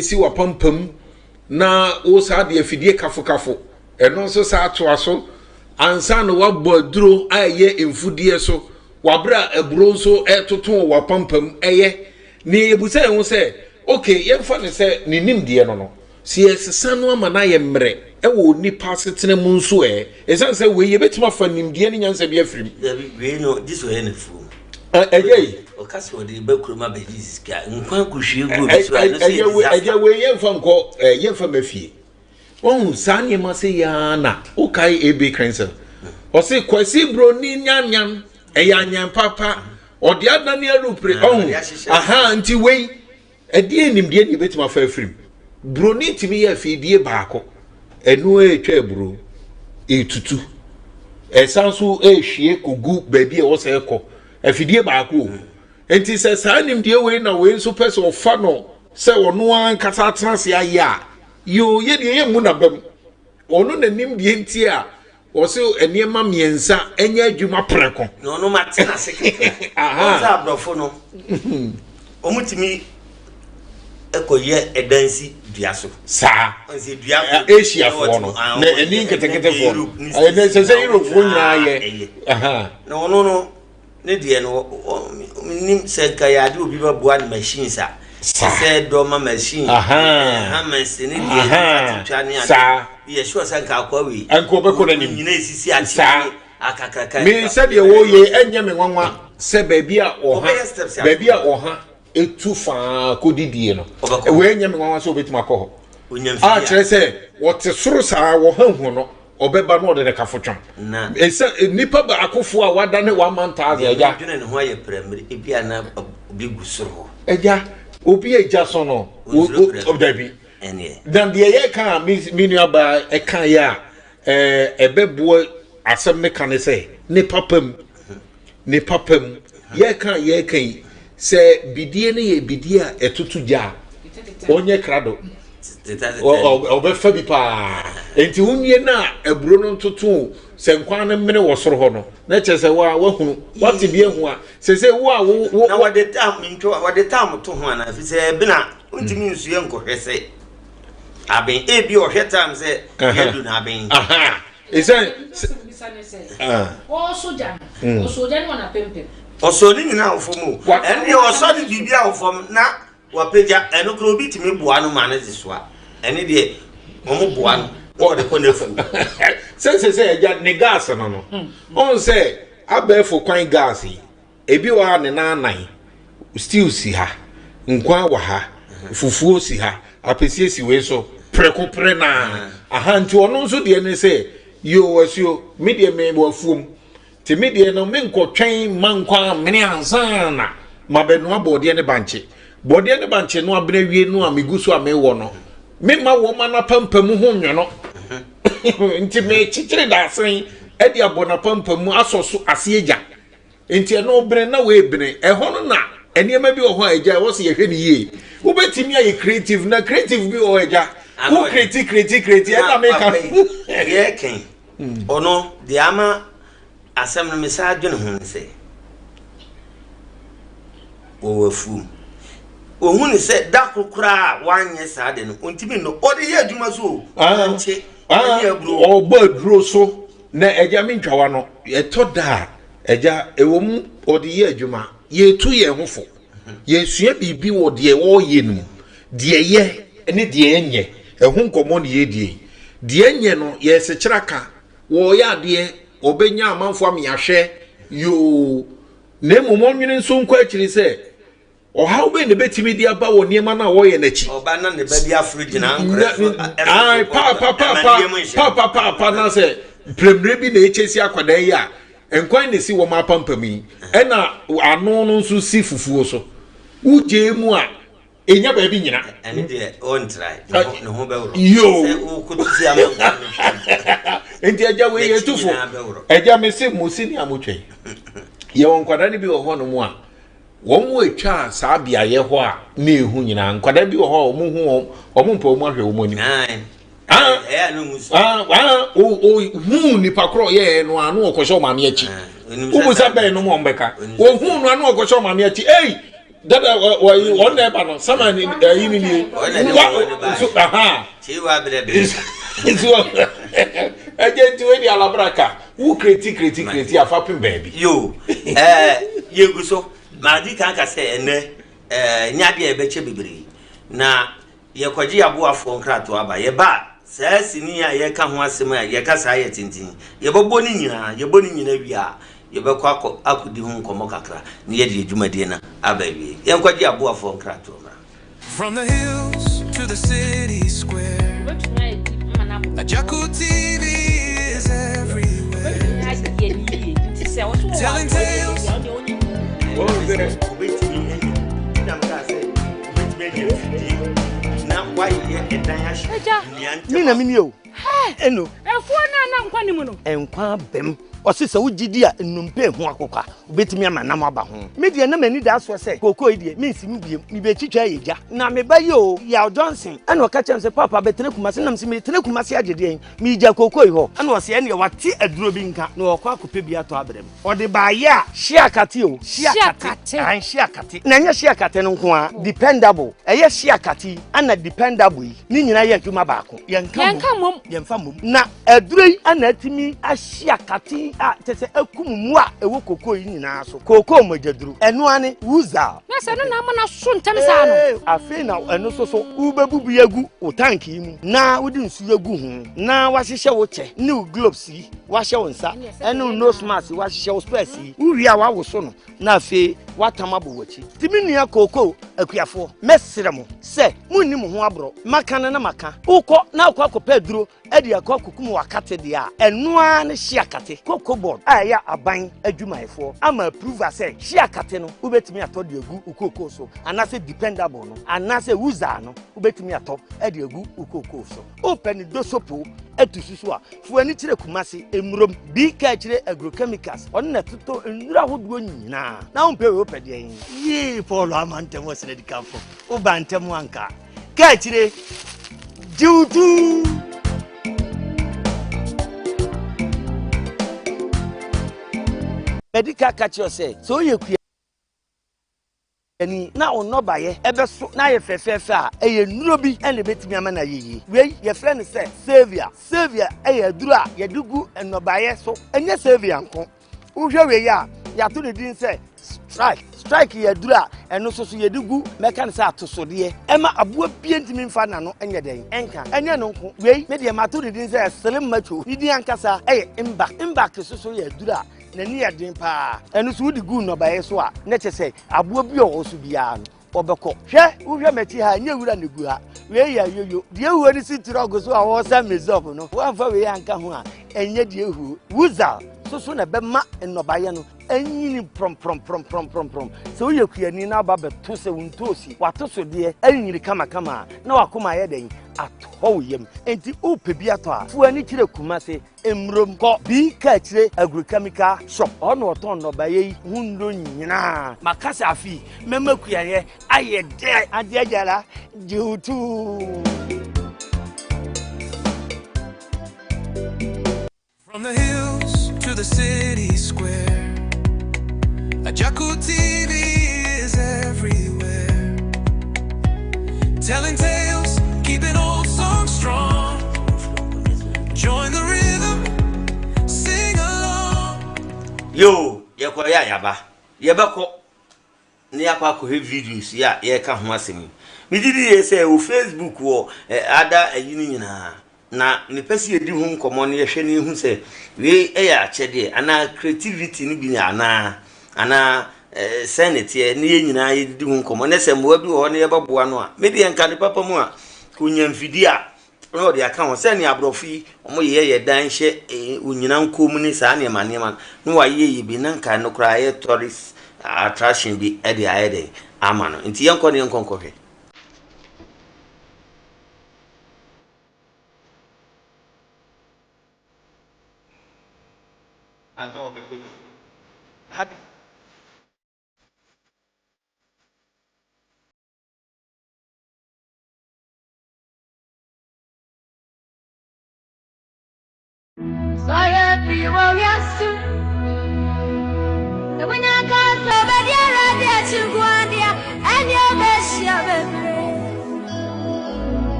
si w'apampam na wo saa de afidie kafokafo, ɛno nso saa toa so ansa na woabɔ aduro a ɛyɛ mfudeɛ so, waberɛ a aburo nso ɛretoto wɔ w'apampam ɛyɛ. Ne yɛbusa yɛn ho sɛ, okay, yɛmfa no sɛ ne nimdeɛ no no, Sɛ yɛresesa no ama no ayɛ mmerɛ wɔ onipa asetena mu nso ɛ? Ɛsiane sɛ wei yɛbɛtumi afa nimdeɛ ne nyansa bi afiri mu. Dabi, wei no, gye sɛ ɔyɛ no afuom. Ɛyɛ yi. Ɔka sɛ ɔde ba kurom abɛgye sika, nkwa akɔhwie gu obi so a, ɛno nso yɛ disaster. Ɛyɛ wei yɛmfa nkɔ, yɛmfa mma fie. Wahu saa nneɛma sɛ yi ara na wokae A.B. Crensel. Ɔse Kwasi Broni nyanyan, ɛyɛ anyan papa, ɔde adane alupre, ɔhu, aha, nti wei. Ɛdeɛn nimdeɛ na yɛbɛtumi afa afiri mu? Buroni tumi yɛ afidie baako, ɛno ɛretwa aburo, ɛretutu, ɛsan nso ɛrehwie kɔgu baabi a ɛwɔ sɛ ɛkɔ. Afidie baako o. Nti sɛ saa nimdeɛ wei na wei nso pɛ sɛ ɔfa no sɛ ɔno ankasa atena ase ayɛ a, yoo, yɛ deɛ yɛmmu n'abam. Ɔno na nim deɛ nti a Wɔse nneɛma mmiɛnsa nyɛ adwuma prɛko. Na ɔno ma tena ase kakra. Wɔn sɛ aborɔfo no, wɔn tumi kɔyɛ ɛdan si dua so. Saa. Dua Asiafoɔ no, na ɛni nketenketefoɔ no. Ɛnɛ sɛ sɛ Europefoɔ nyinaa yɛ. Na ɔno no. Ne deɛ no nim sɛ nka yɛ ade obi bɛboa no machines a sɛ dɔma machine hammers ne deɛ atwitwa ne ade yɛ sure sɛ nka akɔ wei nka ɔbɛkɔ n'anim nyina esisi akyi akakraka me sɛdeɛ wɔyɛ ɛnyɛ me nwanwa sɛ baabi a ɔha baabi a ɔha etu faa kɔdidie no wei ɛnyɛ me nwanwa sɛ ɔbɛtumi akɔ hɔ a kyerɛ sɛ wɔte soro saa wɔha hu no ɔbɛba na ɔde ne kafo twam. Ɛsɛ nipa baakofo a wadane 1,000 agya. Dwene ne ho ayɛ prɛmire ebi a na obi gu soro hɔ. Agya obi agya so no dabi. Na deɛ yɛka a me nua baa ɛka yɛ a ɛbɛboa asɛm ne ka ne sɛ ne papa mu ne papa mu yɛka yɛka yi sɛ bidie no yɛ bidie a ɛtoto gya a ɔnyɛ krado ɔbɛfa bi paa nti wonwie no a aburo no ntoto sɛ nkwan no mene wɔ soro hɔ no na kyerɛ sɛ wa wahunu wate bi ahu a sɛ sɛ wo a wo wo na wɔde tam ntwa wɔde tam to ho anaa fi sɛ ɛbena wontumi nsue nkɔhwɛ sɛ aben ebi ɔhwɛ tam sɛ yɛdu na aben ɛsiane ɔsɔ gya no ɔsɔ gya no wɔ n'apempem ɔsɔ ne nyinaa wɔ fam o ɛne ɔsɔ ne biribi a wɔ fam na Wapagya, ɛno koraa obi tumi boa no ma no de soa. Ɛne deɛ wɔn boa no na wɔde kɔ n'afuo. Sɛ sɛ sɛ agya ne gas no no, ɔn sɛ abɛɛfo kwan gas yi, ebi wɔ ha ne nan anan, stew si ha, nkwan wɔ ha, fufuo si ha, apɛsie si wei so, prɛko pere naa. Aha, nti ɔno nso deɛ ne sɛ, yoo asuo, me deɛ me wɔ afuom. Nti me deɛ no menkɔtwɛn mma nkwa amene ansa na mabɛnoa bɔɔdeɛ ne bankye. Bɔɔdeɛ ne bankye no abene awie no a megu so a mewɔ no, memma wɔma no apampam ho nwono. Nti mekyekyere dadesɛn de abɔ n'apampam asɔ so ase agya. Nti ɛno bene na wei bene. Ɛhɔ no na nneɛma bi wɔ hɔ a agya ɛwɔ sɛ yɛhwɛ no yie. Wobɛtumi ayɛ creative na creative bi wɔ hɔ agya. Wo create create create ɛna meka. Yɛkɛn ɔno deɛ ama asɛm no mesan dwene ho ne sɛ wɔwɔ afuom. Ohun ne sɛ da koro koraa a wanyɛ saa de no ontumi nnɔ. Ɔde yɛ adwuma so o. Ɔnkye ɛne aburo. Ɔbɔ aduro so na agya mentwa no ɛtɔ da a agya ɛwɔ mu ɔde yɛ adwuma yɛtu yɛn ho fo yɛsua biribi wɔ deɛ ɔreyɛ no mu deɛ yɛ ne deɛ ɛnyɛ ɛho nkɔmmɔ ne yɛdie deɛ ɛnyɛ no yɛsekyerɛ ka wɔreyɛ adeɛ ɔbɛnya amanfoɔ ameahwɛ yoo na mmom ɔnwene nso nkɔ akyiri sɛ ɔhaw bɛn na ɛbɛtumi de aba wɔ nneɛma no a wɔyɛ n'akyi. Ɔba na ne ba bi aforo gyina ankorɛ so. Paapa paapa paapa na sɛ mprɛmprɛ bi na ɛkyɛ si akwadaa yi a nkwan na esi wɔn apampam yi ɛna ano no nso si fufuo so wogye mu a enya baabi nyina. Ɛne deɛ ɔntra ne ho bɛworɔ. Yoo sɛ wokoto si ama nkwan no. Nti agya wei yɛ tufo agya me se mo si nea mo twɛn yɛwɔ nkwadaa no bi wɔ hɔ nom a wɔn atwa saa beaeɛ hɔ a na ehu nyinaa nkwadaa bi wɔ hɔ a wɔn hu wɔn wɔn mpɛ wɔn ahwɛ wɔn anim. Ohun nipa korɔ yɛɛ no ano ɔkɔhyɛ ɔmaame akyi wobusa bɛn no mu wɔn bɛka ohun no ano ɔkɔhyɛ ɔmaame akyi ei dada wɔyi wɔn na ɛba no sama ni ɛyi ni nie wa so aha nso ɛgye nti wei di alabraka wo kreti kreti kreti afa pem baabi. Yo ɛɛ yegu so maa di kan ka sɛ ɛnɛ ɛɛ nyɛ adeɛ a yɛbɛkyɛ bebree na yɛkɔgye yɛaboafoɔ nkratoɔ aba yɛba a saa sini a yɛka ho asɛm a yɛka saa yɛ tenten yɛbɛbɔ ne nyinaa yɛbɔ ne nyinaa wie a yɛbɛkɔ akɔ akɔdi ho nkɔmmɔ kakra na yɛde yɛ dwumadie no aba awie yɛnkɔgye aboafoɔ nkratoɔ mmra. From the hills to the city square, Agyarko TV is everywhere. Telling tales. Obetumi anya na mkaa sɛ obetumi anya afidie na wayɛ ɛdan ahyɛ nnua ntam. Me na menie o. Eno. Afuo no a na nkwa nni mu no. Nkwa aba mu. Ɔse sɛ wogye di a nnompe ho akokwa, wobɛtumi ama nam aba ho. Me deɛ na m'ani da soɔ sɛ kookoo yi deɛ mensi mu biom, mebɛtwitwa ayɛ gya. Na me ba yi o, Yaw Johnson, ɛna ɔka kyerɛɛ me sɛ Paapa bɛtena Kumasi, na mese meretena Kumasi agye deɛn? Meregya kookoo yi hɔ. Ɛna ɔse ɛneɛ wate aduro bi nka na ɔrekɔ akɔpɛ bi atɔ abrɛ me. Ɔde baeɛ a, hyeakate o, hyeakate, ae hyeakate. Na ɛnyɛ hyeakate no nko ara, dependable, ɛyɛ hyeakate yi ɛna dependable yi, ne nyinaa yɛ adwuma baako. Yɛnka mmom, yɛmfa mmom. Na aduro yi na atumi ahye akate yi a kyerɛ sɛ akum mmoa a ɛwɔ kokoo yi nyinaa so. Kokoo mogyaduro, ɛno ara ne Wuzal. Na sɛ ɛno na ama no aso ntɛm saa no. Ee, afei na ɛno nso so wobɛbubu agu wo tank yi mu na wode nsuo agu ho na woahyehyɛ wo kyɛ ne wo gloves yi, woahyɛ wo nsa ɛne wo nose mask yi, woahyehyɛ wo specs yi. Wowie a woawoso no na afei woatam abɔ w'akyi. Nti me nua kookoo akuafoɔ, mɛsrɛ mo sɛ monni mo ho aborɔ. Maka no na maka. Wokɔ na wokɔ akɔpɛ aduro de akɔ akɔkum w'akate deɛ a, ɛno ara ne hye akate. Cocoa Board a ɛyɛ aban adwumayɛfoɔ ama approval sɛ hye akate no wobɛtumi atɔ de agu wo kookoo so, anaasɛ dependable no, anaasɛ Wuzaa no wobɛtumi atɔ de agu wo kookoo so. Wopɛ ne dosopo atu so so a, Fa w'ani kyerɛ Kumasi, Mmurom, Bi Kaakyire Agrochemicals, ɔno na ɛtotɔ nnuro ahodoɔ nyinaa. Na wompɛ wei wopɛ deɛn? Yee Paul ama ntɛm wɔ srɛdikanfo, woba ntɛm anka. Kaakyire, gye wo tu! Madi ka ka kyerɛ wo sɛ, sɛ woyɛ kua. Ani na wo nnɔbaeɛ bɛso na ayɛ fɛfɛɛfɛ a, ɛyɛ nnuro bi na ɛbɛtumi ama no ayɛ yie. Wei yɛfrɛ no sɛ Savia. Savia yɛ aduro a yɛde gu nnɔbaeɛ so. Ɛnyɛ Savia nko. Wohwɛ wei a, yɛato ne din sɛ Strike. Strike yɛ aduro a ɛno nso so yɛde gu mɛka no sɛ atosodeɛ. Ɛma aboa bie ntumi mfa n'ano nyɛ dɛn nka. Ɛnyɛ no nko. Wei me deɛ mato ne din sɛ Slim Macho. Ne din ankasa yɛ Mbak. Mbak nso so yɛ aduro a n'ani yɛ den paa. Ɛno nso wode gu nnɔbaeɛ so a, na kyerɛ sɛ aboa bi a ɔwɔ so biara no. Wɔbɛkɔ. Hwɛ, wohwɛ m'akyi ha a, ɛnyɛ wura na egu ha. Wei yɛ ayoyo. Deɛ ehuo no si trɔk so a wɔresa mesop no, woamfa wei anka ho a, ɛnyɛ deɛ ehuo. Wuzal soso na ɛbɛma nnɔbaeɛ no anyini prɔmprɔmprɔmprɔmprɔm. Sɛ woyɛ kuani na aba bɛto sɛ wo ntoosi, w'atosodeɛ anyini kamakama a, na w'akoma ayɛ dɛn? Atɔ wo yam. Enti wopɛ bi atɔ a, fa w'ani kyerɛ Kumase Mmurom kɔ Bi Kaakyire Agrochemical Shop, hɔ na wɔtɔn nnɔbaeɛ yi ho nnuro nyinaa. Maka sɛ afe yi mɛma kuayɛ ayɛ dɛ. Adeɛ gyara gye wo tuu. From the hills to the city square, Agyarko TV is everywhere. Telling tales, keeping old songs strong. Join the rhythm, sing along. Yoo, yɛkɔeɛ a yɛaba. Yɛbɛkɔ na yɛakɔ akɔhwɛ videos yi a yɛreka ho asɛm yi. Megye di yie sɛ wɔ Facebook wɔ ada ayi no nyinaa. Na mepɛ sɛ yɛdi ho nkɔmmɔ na yɛhwɛ na yɛhu sɛ wei yɛ akyɛdeɛ anaa creativity no bi anaa anaa sɛn na ɛteɛ na yɛn nyinaa yɛdidi ho nkɔmmɔ na sɛ mmoa bi wɔ hɔ na yɛbɛboa no a me deɛ nka ne papa mu a ɔnya mfidie a na ɔde aka ho sɛnea aborɔfo yi wɔyɛ yɛ dan hyɛ onyina nkom ne saa nneɛma nneɛma no na wɔayɛ yɛ bi na nka no koraa yɛ tourist attraction bi de ayɛ dɛn ama no nti yɛnkɔ ne yɛnkɔ nkɔhwɛ.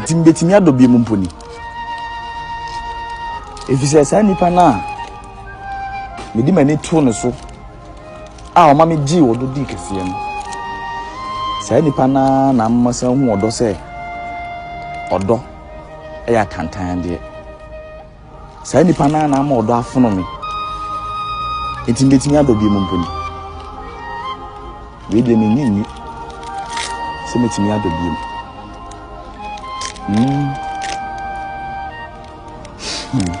Nti mebɛtumi adɔ biom mpo ni? Efisɛ saa nipa no a mede m'ani too ne so a ɔma megyee ɔdɔ dii kɛseɛ no, saa nipa no ara na ama masan hu ɔdɔ sɛ ɔdɔ yɛ atantandeɛ. Saa nipa no ara na ama ɔdɔ afono me. Enti mebɛtumi adɔ biom mpo ni? Wei deɛ mennye nni sɛ mɛtumi adɔ biom. Mm. Hmm.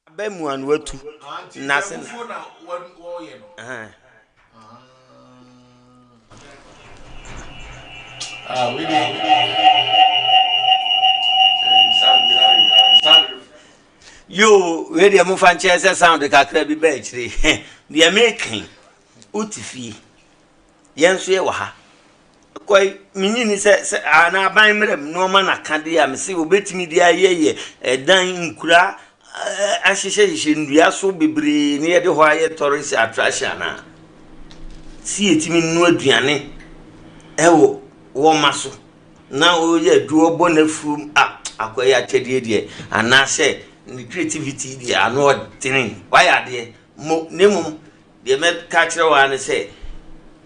Abɛ mu ano atu n'ase na. Yoo, wei deɛ mofa nkyɛn sɛ sound kakra bi ba akyire. Deɛ meka yi, wote fie, yɛn nso yɛwɔ ha. Kɔe, minnye nni sɛ sɛ anaa aban mmara mu nneɛma na ka de a mese wɔbɛtumi de ayɛ yɛ ɛdan nkura ahyehyɛhyehyɛ nnua so bebree ne yɛde hɔ ayɛ tourist attraction anaa si yɛtumi nnu aduane ɛwɔ wɔma so na ɔyɛ adwuma bɔ n'afuom a akɔyɛ akyɛdeɛ deɛ anaasɛ ne creativity deɛ ano ɔdene wayɛ adeɛ mo ne mmom Deɛ mɛka akyerɛ wo ara ne sɛ,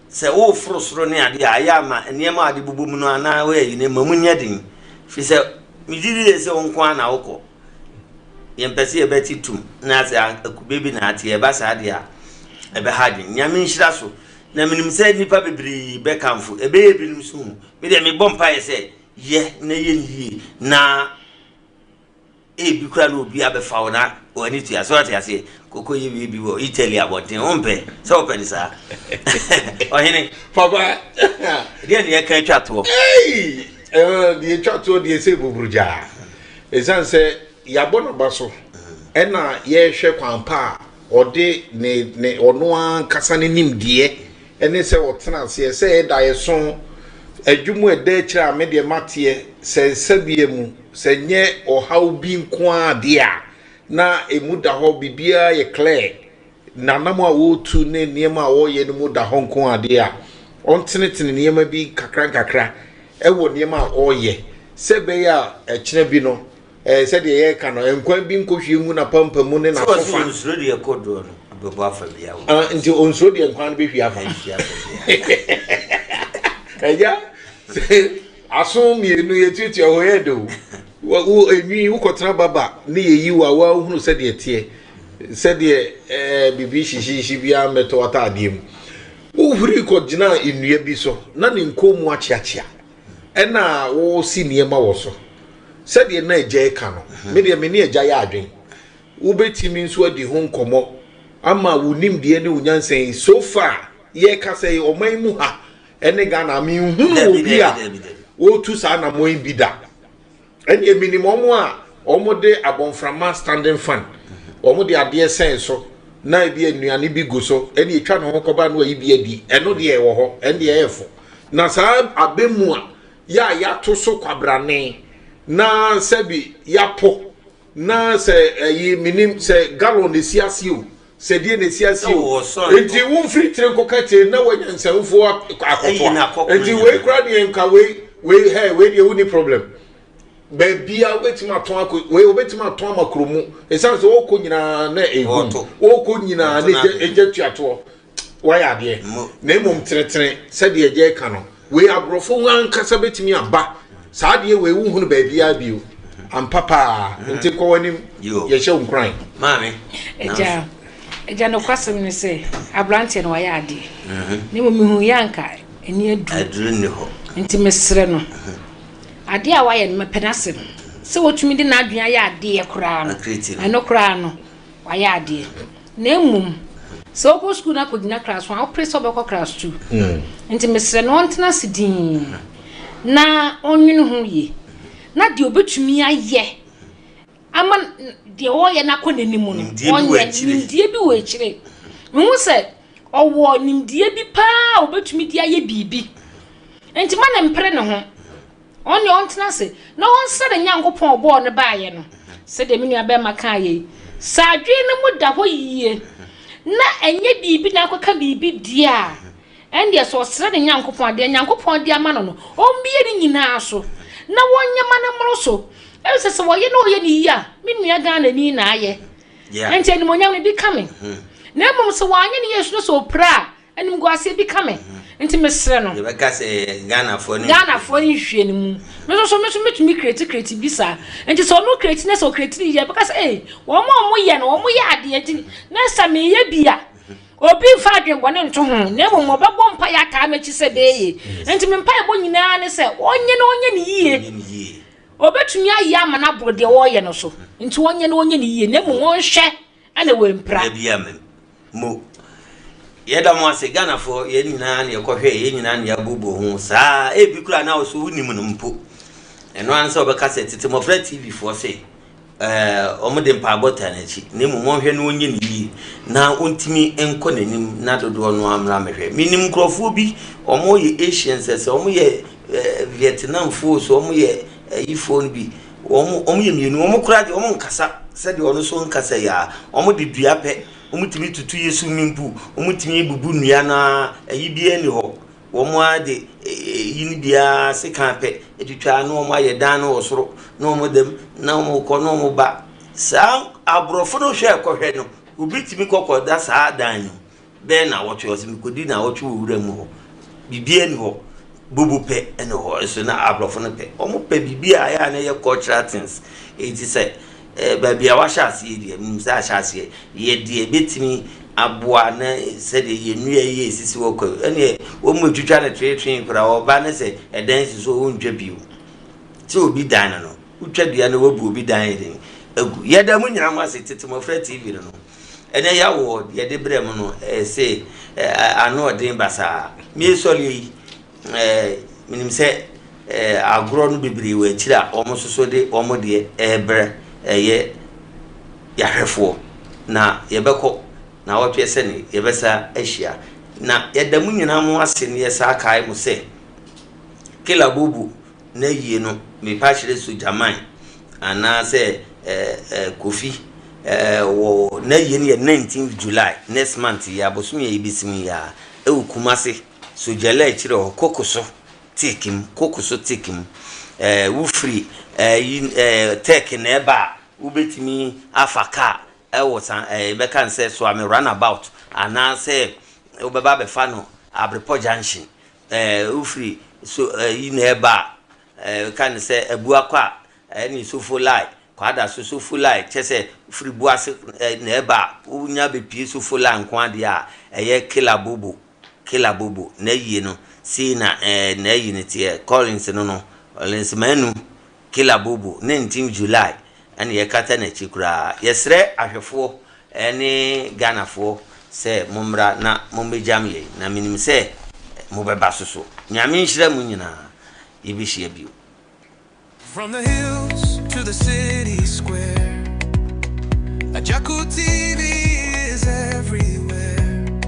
sɛ woreforo soro ne adeɛ a, ɛyɛ a ma nneɛma a wɔde bobɔ mu no anaa woyɛ ayi no ma mu nyɛ den. Firi sɛ, megye di sɛ wo nko ara na wokɔ. Yɛmpɛ sɛ yɛbɛte tum na sɛ akube bi na ate ɛba saa deɛ a, ɛbɛha adwene. Nyame nhyira so. Na menim sɛ nnipa bebree bɛkamfo. Ɛbɛyɛ binom nso hu. Me deɛ mebɔ mpaeɛ sɛ yɛ na yɛ no yie na Ebi koraa na obi abɛfa wo na w'ani tua. So ate aseɛ? Koko yɛ biribi wɔ Italy abɔnten. Wompɛ? Sɛ wopɛ no saa. Ɔhene. Papa. Deɛ ne yɛka atwa toɔ. Ei! Deɛ atwa toɔ deɛ sɛ buburugyaa. Ɛsiane sɛ yɛabɔ n'aba so ɛna yɛrehwɛ kwan pa a ɔde ne ne ɔno ankasa ne nimdeɛ ne sɛ ɔtena aseɛ sɛ ɛda ɛso adwuma a ɛda akyire a me deɛ mateɛ sɛ nsa bia mu sɛ nyɛ ɔhaw bi nko ara deɛ a na ɛmu da hɔ biribiara yɛ clear nanam a wɔretu ne nneɛma a wɔreyɛ no mu da hɔ nko ara deɛ a ɔntenetene nneɛma bi kakra nkakra ɛwɔ nneɛma a ɔreyɛ sɛ ɛbɛyɛ a ɛkyena bi no Ɛɛ, sɛdeɛ yɛreka no, nkwan bi nkɔhwie ngu n'apampamu ne Sɛ wɔse n'aso fa. onsuro deɛ kodoɔ no bɛbɔ afa biara wɔ Ah, nti onsuro deɛ nkwan no bɛhwie afa. Ɛnhwie afa biara. Agya, sɛ aso mmienu yɛtuatua hɔ yɛ de o. Wo, wo, enwi, wokɔtena baba ne yɛyi wo a, woahunu sɛdeɛ ɛteɛ. Sɛdeɛ ɛɛ, biribi hyehyeehye biara mmɛtɔ w'ataadeɛ mu. Wohuri kɔgyinaa nnua bi so, na ne nkɔn mu akyeakyea. Ɛna wosi nneɛma wɔ so. Sɛdeɛ na agya reka no, me deɛ me ne agya yɛ adwen. Wobɛtumi nso adi ho nkɔmmɔ ama wo nimdeɛ ne wo nyansa yi. So far yɛrekasa yi, ɔman mu ha ne Ghana, menhunuu obi a ɔretu saa anammɔn yi bi da. Ɛnneɛ menim wɔn a wɔde abɔnframa standing fan, wɔde adeɛ sɛn so na ebi nnuane bi gu so, ɛne etwa ne ho kɔba no ayi bi adi. Ɛno deɛ ɛwɔ hɔ, ɛno deɛ ɛyɛ fo. Na saa abɛ mu a yɛ a yɛato so kwabrane na sɛbi yɛapo na sɛ ɛyi menim sɛ gallon na esi ase o sɛ deɛ na esi ase o nti womfiri tire nkɔka tire na wanya nsɛmfoɔ akɔtoa nti wei kora deɛ nka wei wei hɛ wei deɛ wonni problem. Baabiara wobɛtumi atɔn akɔ wei wobɛtumi atɔn ama kuro mu ɛsiane sɛ wɔkɔ nyinaa na ɛgum wɔkɔ nyinaa na ɛgya tuatoɔ wayɛ adeɛ na mmom tenetene sɛdeɛ ɛgya ɛka no wei aborɔfo ho ankasa bɛtumi aba saa adeɛ wei wohunu baabiara bio ampa paa mm. nti kɔ w'anim yɛhyɛ wo nkuran maame agya agya nokwasɛm ne sɛ aberanteɛ no wayɛ adeɛ mhm. na mmom mehu yɛ anka ɛni aduru nti mesrɛ no mhm. Adeɛ a wayɛ no, mepɛ n'asɛm. Sɛ watumi de n'adwene ayɛ adeɛ koraa no, ɛno koraa no, wayɛ adeɛ. Na mmom, sɛ wokɔ sukuu no akɔgyina class one a, wopere sɛ wobɛkɔ class two. Mm. Nti mesrɛ no ɔntena ase dinn na ɔnwene ho yie. Na deɛ ɔbɛtumi ayɛ ama deɛ ɔreyɛ no akɔ n'anim no, ɔnyɛ. Nimdeɛ bi wɔ akyire. Mehu sɛ ɔwɔ nimdeɛ bi paa a ɔbɛtumi de ayɛ biribi. Enti ma no mpere ne ho. Ɔno deɛ ɔntena ase na ɔnsrɛ ne Nyankopɔn a ɔbɔɔ no baeɛ no. Sɛdeɛ me nuabarima kaeɛ yi, sɛ adwene no mu da hɔ yie na ɛnyɛ biribi na akɔka biribi deɛ a, ɛndeɛ sɛ ɔsrɛ ne Nyankopɔn a, deɛ Nyankopɔn de ama no no, ɔmmue ne nyinaa so na wɔnyɛ ma no mmoro so. Ɛfiri sɛ sɛ wɔyɛ na ɔyɛ no yie a, me nua Ghanani na ayɛ. Enti animuonyam no bi ka me. Na mmom sɛ wanyɛ no yie so na sɛ ɔpira a, Animguaseɛ bi ka me nti mesrɛ no. Yɛbɛka sɛ Ghanafoɔ ne. Ghanafoɔ ne nhwehwɛ no mu. Me nso so me nso metumi kreti kreti bi saa. Nti sɛ ɔno kreti na sɛ ɔkreti ne yie yɛbɛka sɛ ee wɔn a wɔyɛ no wɔn yɛ adeɛ nti na sɛ meyɛ bi a obi nfa adwenbɔne nto ho na mmom ɔbɛbɔ mpaeɛ ataa m'akyi sɛ bɛyɛ yie. Nti me mpaebɔ nyinaa ne sɛ ɔnyɛ na ɔnyɛ ne yie. Ɔbɛtumi ayɛ ama no aboro deɛ ɔreyɛ no so. Nti ɔnyɛ na ɔnyɛ ne yie na mmom ɔnhwɛ na wampira. Da bi a me mo yɛda mo ase Ghanafoɔ yɛn nyinaa na yɛkɔhwɛ yɛn nyinaa na yɛabobo ho saa ebi koraa na ɔso wonim no mpo ɛno ara sɛ wɔbɛka sɛ tete mmɔfra TV foɔ se ɛɛ wɔn de mpaabɔ taa n'akyi na mmom wɔnhwɛ na wɔnyɛ ne yie na wɔntumi nkɔ n'anim na dodoɔ no amra mehwɛ menim nkurɔfoɔ bi wɔn yɛ Asians sɛ wɔn yɛ ɛɛ Vietnamfoɔ so wɔn yɛ ayifoɔ no bi Wɔn, wɔn yɛ mmienu, wɔn koraa deɛ wɔn nkasa sɛdeɛ ɔno nso nkasa yi ara. Wɔn de dua pɛ, wɔn tumi tutu yɛ swimming pool, wɔn tumi bubu nnua no ara, ayi biara nni hɔ. Wɔn ara de eyi no biara sekan pɛ atwitwa na wɔn ayɛ dan no wɔ soro na wɔn dam na wɔn kɔ na wɔn ba. Saa aborɔfo no hwɛ kɔhwɛ no, obi tumi kɔ kɔda saa dan no mu. Bɛyɛ nnawɔtwe, ɔse mekɔdi nnawɔtwe wɔ wura mu hɔ, biribiara nni hɔ, bobo pɛ ɛna hɔ, nso na aborɔfo no pɛ, wɔn pɛ biribi a ɛyɛ a na ɛyɛ cultural things, eti sɛ ɛɛ baabi a wahyɛ aseɛ deɛ, menim sɛ ahyɛ aseɛ, yɛ deɛ ebetumi aboa na sɛdeɛ yɛn nnua yi esisi hɔ kɔ, ɛneɛ wɔn mu etwitwa no tweetwee koraa, ɔba ne sɛ ɛdan si so wɔntwa bio, sɛ obi dan no no, wotwa dua no wabu obi dan yɛ den agu, yɛda mu nyinaa mo ase, tete mmɔfra TV no no. Ɛnɛ yawoɔ deɛ yɛde brɛ mo no ɛse ano ɔden basaa. Me sɔreɛ yi menim sɛ agorɔ no bebree wɔ akyire a wɔn nso so de wɔn deɛ ɛrebrɛ ɛyɛ yɛahwɛfoɔ na yɛbɛkɔ na wɔtwe sɛne yɛbɛsa ahyia na yɛda mo nyinaa mo ase ne yɛsa kae mo sɛ Kela Bobo n'ayie no mepa kyerɛ Sogyaman anaasɛ Kofi wɔ n'ayie no yɛ 19th July next month yi abosome a yɛbɛsi mu yi a ɛwɔ Kumase Sogyala akyire hɔ koko so take mu koko so take mu ɛɛ wofiri ɛɛ ɛɛ tech na ɛba a wobɛtumi afa kaa ɛwɔ san ɛɛ yɛbɛka no sɛ Soame runabout anaasɛ wobɛba abɛfa no Abrepɔ junction Ɛɛ wofiri so ɛyi na ɛba a, ɛɛ ka no sɛ Abuakwa a, ɛne Sofo Lai, Kwadaso Sofo Lai, kyɛ sɛ wofiri Buase na ɛba a, wonya bɛpie Sofo Lai nko adeɛ a, ɛyɛ Kela Bobo, Kela Bobo, n'ayie no, sei na ɛɛ n'ayi no teɛ, Collins no no, Collins Manu, Killer Bobo ne Ntim July na yɛkata n'akyi koraa. Yɛsrɛ ahwɛfoɔ ne Ghanafoɔ sɛ mommra na mommɛgyam yɛn na menim sɛ mobɛba so so. Nyame nhyira mo nyinaa. Yɛbɛhyia bio. From the hills to the city square, Ajaku TV.